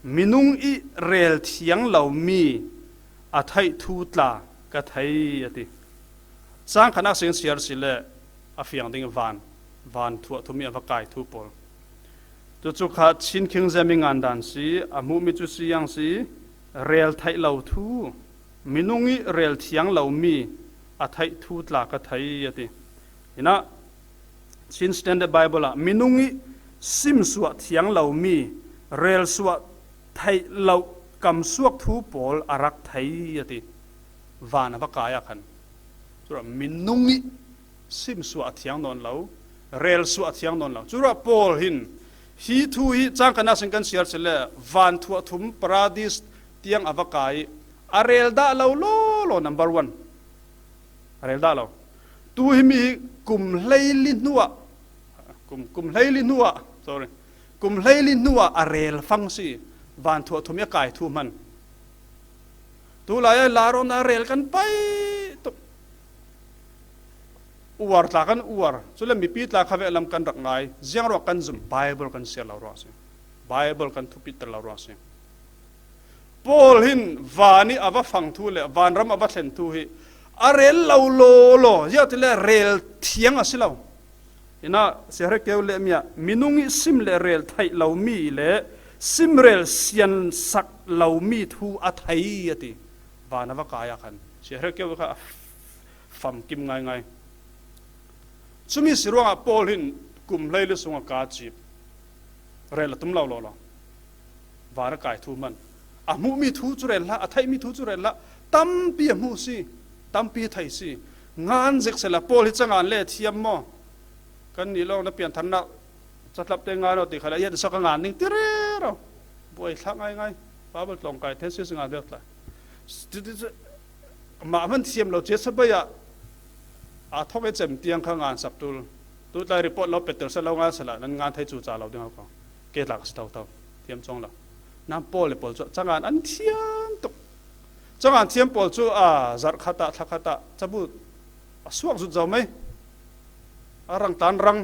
minung i rel thiang lomi a theih thu tla ka thei, a ti. Cang khatnak sin siar si le a fiang ding van, van thuah thum i a va kai thu pawl. Cucu kha Chin King James i ngan dan si, a hmuhmi cu si yang si, rel theih lo thu, minung i rel thiang lomi a theih thu tla ka thei, a ti. Inah Chin Standard Bible ah minung i simsuah thiang lomi, rel suah theih lo kamsuak thu pawl a rak thei, a ti. Van a va kai ah khan. Curuah minung i simsuah a thiang nawn lo, rel suah a thiang nawn lo. Curuah Paul hin hi thu hi cang khatnak sin kan siar si le van thuah thum Paradis tiang a va kai i a rel dah lo lawlaw, number one. A rel dah lo. Tu hi mi hi kum hleili hnuah, kum, kum hleili hnuah, sorry, kum hleili hnuah a rel fang si, van thuah thum i a kai thu hman. Tu lai ah larawna rel kan paih tuk. Uar tla kan uar. Cule mipi tla kha vehlam kan rak ngai. Ziang ruang kan zum, Bible kan siar lo ruang si. Bible kan thupiter lo ruang si. Paul hin van i a va fang thu le vanram a va thlen thu hi a rel lo lawlaw, ziahtile rel thiang a si lo. Inah, Siahrek keu le mi ah, minung i sim le rel theih lomi le sim rel siansak lomi thu a thei, a ti. Van a va kai ah khan Siahrek keu kha a famkim ngaingai. Cumi si ruangah Paul hin kum hleili sungah kaa cip, rel a tum lo lawlaw. Van a kai thu hman. A hmuhmi thu cu rel hlah, a theihmi thu cu rel hlah. Tampi a hmuh si, tampi a thei si. Ngan zik sehla, Paul hi cangan le thiam maw? Kan nih lawng na piantharnak catlap te ngan aw ti kha le, a hian sa ka ngan ning ti rero. Buai thlah ngaingai. Bible tlawng kai thesis ngan deuh tla. Mah hman thiam lo cia sabai ah a thawk e cem tiang kha ngan sak tul. Tu tlai report lo peter sa lo ngan sala, nan ngan thei cu ca lo ding ho ko. Kei tlak a si thotho, thiam cuang lo. Nam Paul le pawl cu cangan an thiam tuk. Cangan thiam pawl cu a zarh khat ah, thla khat ah, cabu a suak zut zo mai. A rang tlan rang.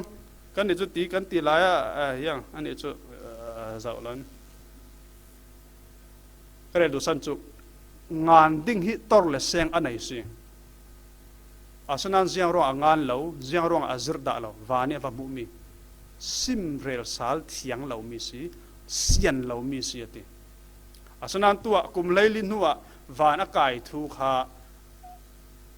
Kan nih cu ti, kan ti lai ah, a, hiang, an nih cu, a, zoh lo. Ka rel duhsan cu ngan ding hi tor le seng a nei si. Asinain ziang ruangah a ngan lo, ziang ruangah a zirh dah lo, van ih a va hmuhmi, sim rel sal thiang lomi si, sian lomi si a ti. Asinain tuah kum hleili hnuah van a kai thu kha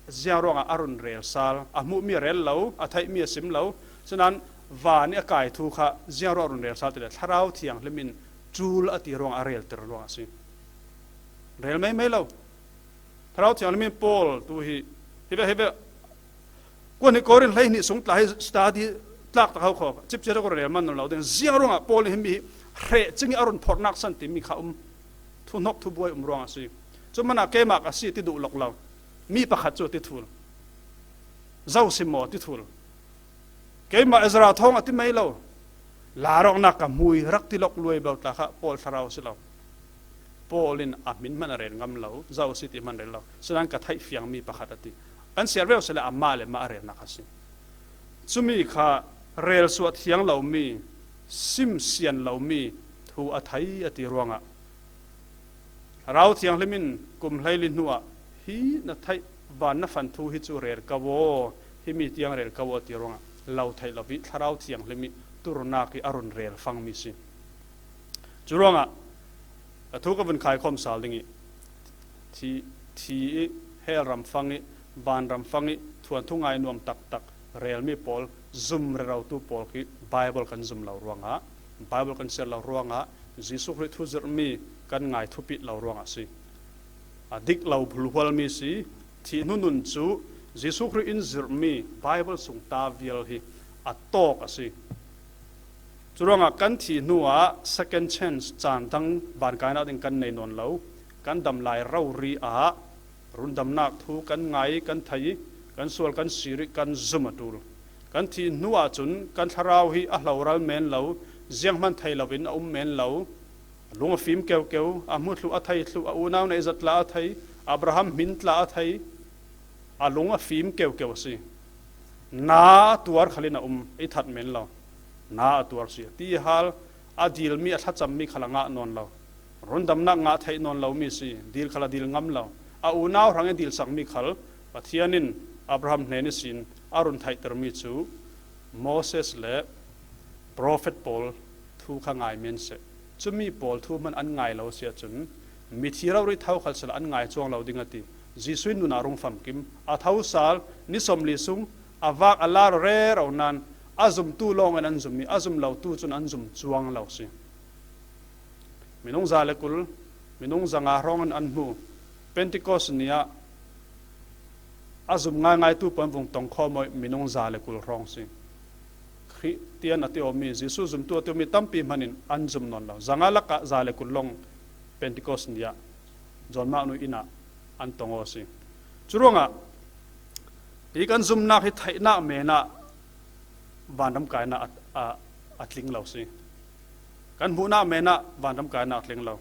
ziang ruangah a run rel sal, a hmuhmi a rel lo, a theihmi a sim lo, asinain van ih a kai thu kha ziang ruangah a run rel sal ti le Thlarau Thianghlim in ṭul a ti ruangah a relter ruangah a si. Rel meimei lo. Thlarau Thianghlim in Paul tu hi, hi ve, hi ve. Kuan hi Korin hleihnih sung tla hi study tlak tak ho kho. Cipcia ko rel man lo ding. Ziang ruangah Paul nih himi hi hreh cing ih a run phorhnak san timi kha um. Thuhnawk thubuai um ruangah a si. Cu manah keimah ka si ti duh lok lo. Mi pakhat cu ti thul. Zo si maw ti thul. Keimah Ezra thawng a ti mei lo. Larawknak ka hmui rak ti lok luai bau tla kha Paul thlarau si lo. Paul in a hmin hman a rel ngam lo, zo si ti hman rel lo. Sinan ka theih fiangmi pakhat a ti. Kan siar veu sile amah le mah a relnak a si. Cumi kha rel suah thiang lomi, sim sian lomi thu a thei a ti ruangah Thlarau Thianghlim in kum hleili hnuah hi na theih van na fan thu hi cu rel ko aw, himi tiang rel ko aw ti ruangah lo theih lo ih Thlarau Thianghlim ih turnak ih a run rel fangmi si. Cu ruangah ka thu ka vun khaikhawm sal ding ih thi, thi ih hell ram fang ih vanram fang ih thuanthu ngai nuam taktak relmi pawl, zum rerotu pawl khi Baibal kan zum lo ruangah, Baibal kan siar lo ruangah, Jesuh Khrih thu zirhmi kan ngai thupit lo ruangah a si. A dik lo phulhualmi si, thih hnu nun cu Jesuh Khrih in zirhmi Baibal sung ta vial hi a tawk a si. Curuangah kan thih hnuah second chance, caan dang vankainak ding kan nei nawn lo, kan dam lai rori ah rundamnak thu kan ngai, kan thei, kan sual kan sir ih kan zum a ṭul. Kan thih hnu ahcun kan thlarau hi a hloral men lo, zianghman thei loin a um men lo. A lung a fim keukeu, a hmu thluh a thei thluh, a unau neih zat tla a thei, Abraham hmin tla a thei, a lung a fim keukeu a si. Na a tuar khalin a um, i that men lo. Na a tuar si. Ti hal, a dilmi, a thlacammi khal a ngah nawn lo. Rundamnak ngah theih nawn lomi si, dil khal a dil ngam lo. A unau hrang ih dilsakmi khal Pathian in Abraham hnen ihsin a run theihtermi cu Moses le profet pawl thu kha ngai men seh. Cumi pawl thu hman an ngai lo si ahcun mithi rori tho khal sila an ngai cuang lo ding a ti. Jesuh in nun ah rung famkim, a tho sal, ni sawmli sung, a vak a lar rero nain a zumtu lawngin an zum ih a zum lotu cun an zum cuang lo si. Minung za le kul, minung zanga hrawngin an hmu. Pentecost ni ah a zum ngaingaitu pawl vung tong khawm aw ih minung za le kul hrawng si. Khristian a ti awmi, Jesuh zumtu a ti awmi tampi hmanin an zum nawn lo. Zanga lakah za le kul lawng Pentecost ni ah John Mark nu inn ah an tong aw si. Curuangah hi kan zumnak hi theihnak men ah vanram kainak a, a, a tling lo si. Kan hmuhnak men ah vanram kainak a tling lo.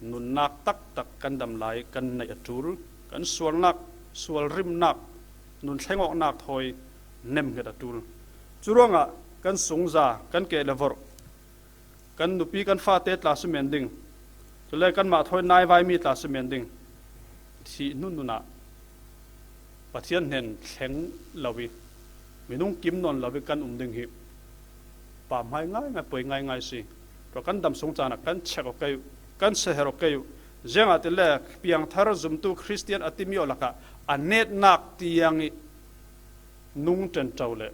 Nunnak taktak kan dam lai kan neih a ṭul. Kan sualnak, sualrimnak, nun thlengawknak thawi nemhnget a ṭul. Curuangah kan sungza, kan keh le vorh, kan nupi, kan fate tla si men ding, cule kanmah thawi naivaimi tla si men ding, thih hnu nun ah Pathian hnen thleng lo ih minung kim nawn lo ih kan um ding hi pamhmai ngaingai, poi ngaingai si. Tua kan dam sung caan ah kan check aw kei uh, kan seher aw kei uh. Ziangahtile piangthar zumtu Khristian a timi aw lakah a netnak tiang ih nung ṭenṭo le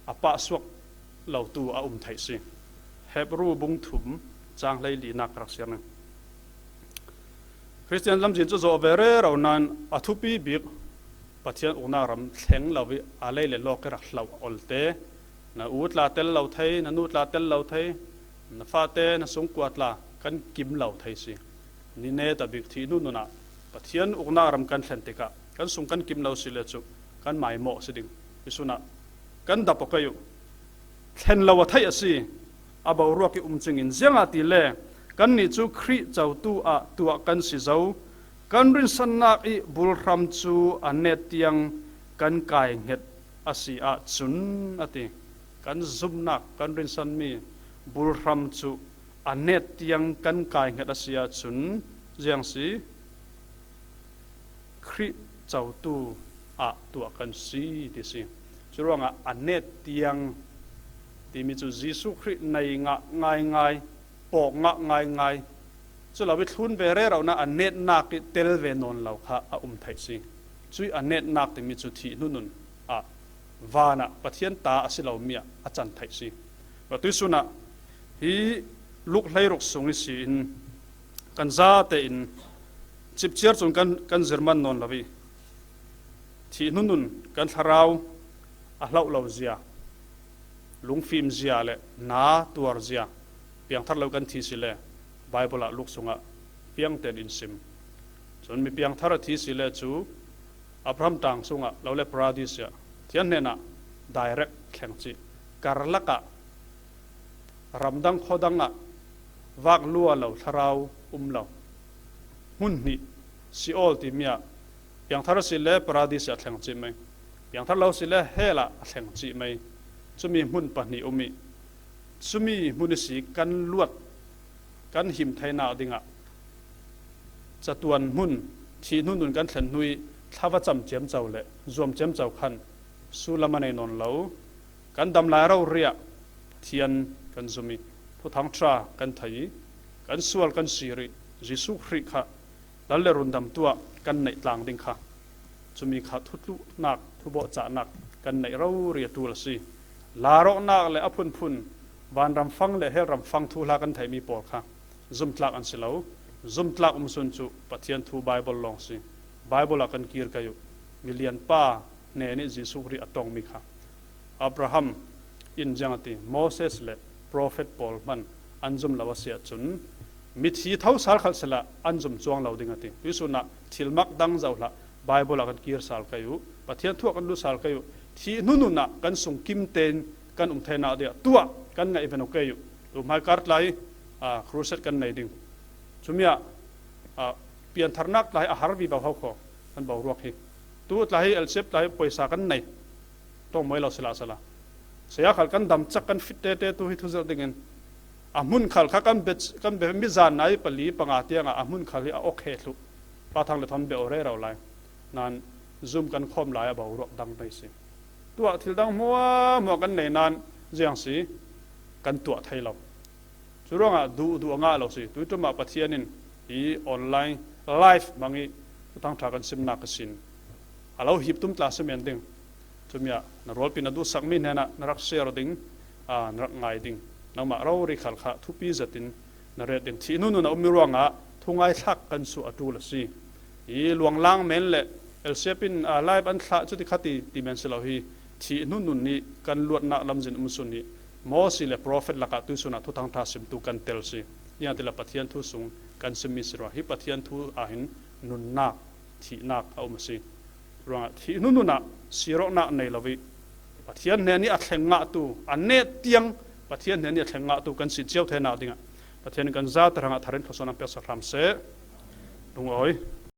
a pahsuak lotu a um theih si. Hebru bung thum cang hleilinak ka rak siar ning. Khristian lamzin cu zawh ve rero nain a thupi bik Pathian uknak ram thleng lo ih a lei le lawk ih rak hloh a olte, na u tla tel lo thei, na nu tla tel lo thei, na fate, na sungkua tla kan kim lo thei si. Ni neta bik thih hnu nun ah Pathian uknak ram kan thlen tikah kan sung kan kim lo si le cu kan maimawh si ding. Hi sun ah kan dap aw kei uh. Thlen lo a theih a si. a boruak i um cingin, ziangahtile kannih cu Khrih cotu ah tuah kan si zo. Kan rinsannak i bulhram cu a net tiang kan kai hnget a si ahcun a ti. Kan zumnak, kan rinsanmi bulhram cu a net tiang kan kai hnget a si ahcun ziang si? Khrih cotu ah tuah kan si ti si. Curuangah a net tiang timi cu Jesuh Khrih nei ngah ngaingai, pawk ngah ngaingai, cu lo i thlun ve rero nain a netnak i tel ve nawn lo kha a um theih si. Cuih a netnak timi cu thih hnunun ah van ah Pathian ta a si lomi ah a can theih si. Tuihsun ah hi Luk hleiruk sung i si in kan zate in cipciar cun kan, kan zirman nawn lo i thih hnunun kan thlarau a hloh lo zia, lungfim zia le na tuar zia, piangthar lo kan thi si le Baibal ah Luk sungah fiang tein in sim. Cun mi piangthar a thi si le cu Abraham tang sungah lo le Paradis ah Pathian hnenah direct thleng cih, karlak ah ramdang khuadang ah vak lua lo, thlarau um lo, hmun hnih, Sheol timi ah piangthar a si le Paradis ah a thleng cih mai, piangthar lo si le hell ah a thleng cih mai. Cumi hmun pahnih um i cumi hmun i si kan luat, kan him theinak dingah catuan hmun, thih hnunun kan thlen hnu i thla va cam ciamco le zuam ciamco khan sullam a nei nawn lo. Kan dam lai rori ah Pathian kan zum i Thuthang Ṭha kan thei i kan sual kan sir i Jesuh Khrih kha lal le rundamtu ah kan neih tlang ding kha, cumi kha thutluhnak, thubawhcahnak kan neih rori a ṭul a si. Larawknak le a phunphun, vanram fang le hell ram fang thuhla kan theihmi pawl kha zumtlak an si lo. Zumtlak um sun cu Pathian thu Baibal lawng si. Baibal ah kan kir kai uh. Milian pa hnen i Jesuh Khrih a tongmi kha Abraham in ziang a ti, Moses le profet pawl hman an zum lo a si ahcun, mithi tho sal khal sila an zum cuang lo ding a ti. Tuihsun ah thil mak dang zoh hlah, Baibal ah kan kir sal kai uh, Pathian thu ah kan lut sal kai uh, thih hnunun ah kan sung kim tein kan um theinak dingah tuah kan ngaih ve no kei uh. Tumhai kar tlai, aa, crusade kan nei ding. Cumi ah, aa, piantharnak tlai a har vivo ho kho kan boruak hi. Tu tlai hi L C F tlai hi poisa kan nei. Tong mawi lo sila sala. Saya khal kan dam cak kan fit tete tu hi thuzirh dingin a hmun khal kha kan be, kan be mi zan nai pali panga tiangah a hmun khal hi a ok he thluh. Pa Thang le Thon be aw rero lai. Nan zum kan khawm lai a boruak dang nei si. Tuah thil dang hmuahhmuah kan nei nan ziang si kan tuah thei lo. Curuangah duh, duh a ngah lo si. Tuiṭum ah Pathian in hi online live hmang i Thuthang Ṭha kan simnak ka sin. A lo hip tum tla si men ding. Cumi ah na rualpi na duhsakmi hnenah na rak share ding, aa, na rak ngai ding. Nangmah rori khal kha thupi zetin na ret ding. Thih hnunun a ummi ruangah thungai thlak kan suh a ṭul a si. Hi luanglang men le L C F in, aa, live an thlah cuti kha ti, ti men si lo hi. Thih hnunun nih kan luatnak lamzin um sun hi. Mosi le profet lakah tuihsun ah Thuthang Ṭha simtu kan tel si. Ziangahtile Pathian thu sung kan simmi si rua. Hi Pathian thu ah hin nunnak, thihnak a um a si. Ruangah thih hnunun ah sirawknak nei lo i Pathian hnen i a thleng ngahtu, a net tiang Pathian hnen i a thleng ngahtu kan si cio theinak dingah Pathian in kan zate hrangah thar in thluasuah an peksak hram seh. Lungawi.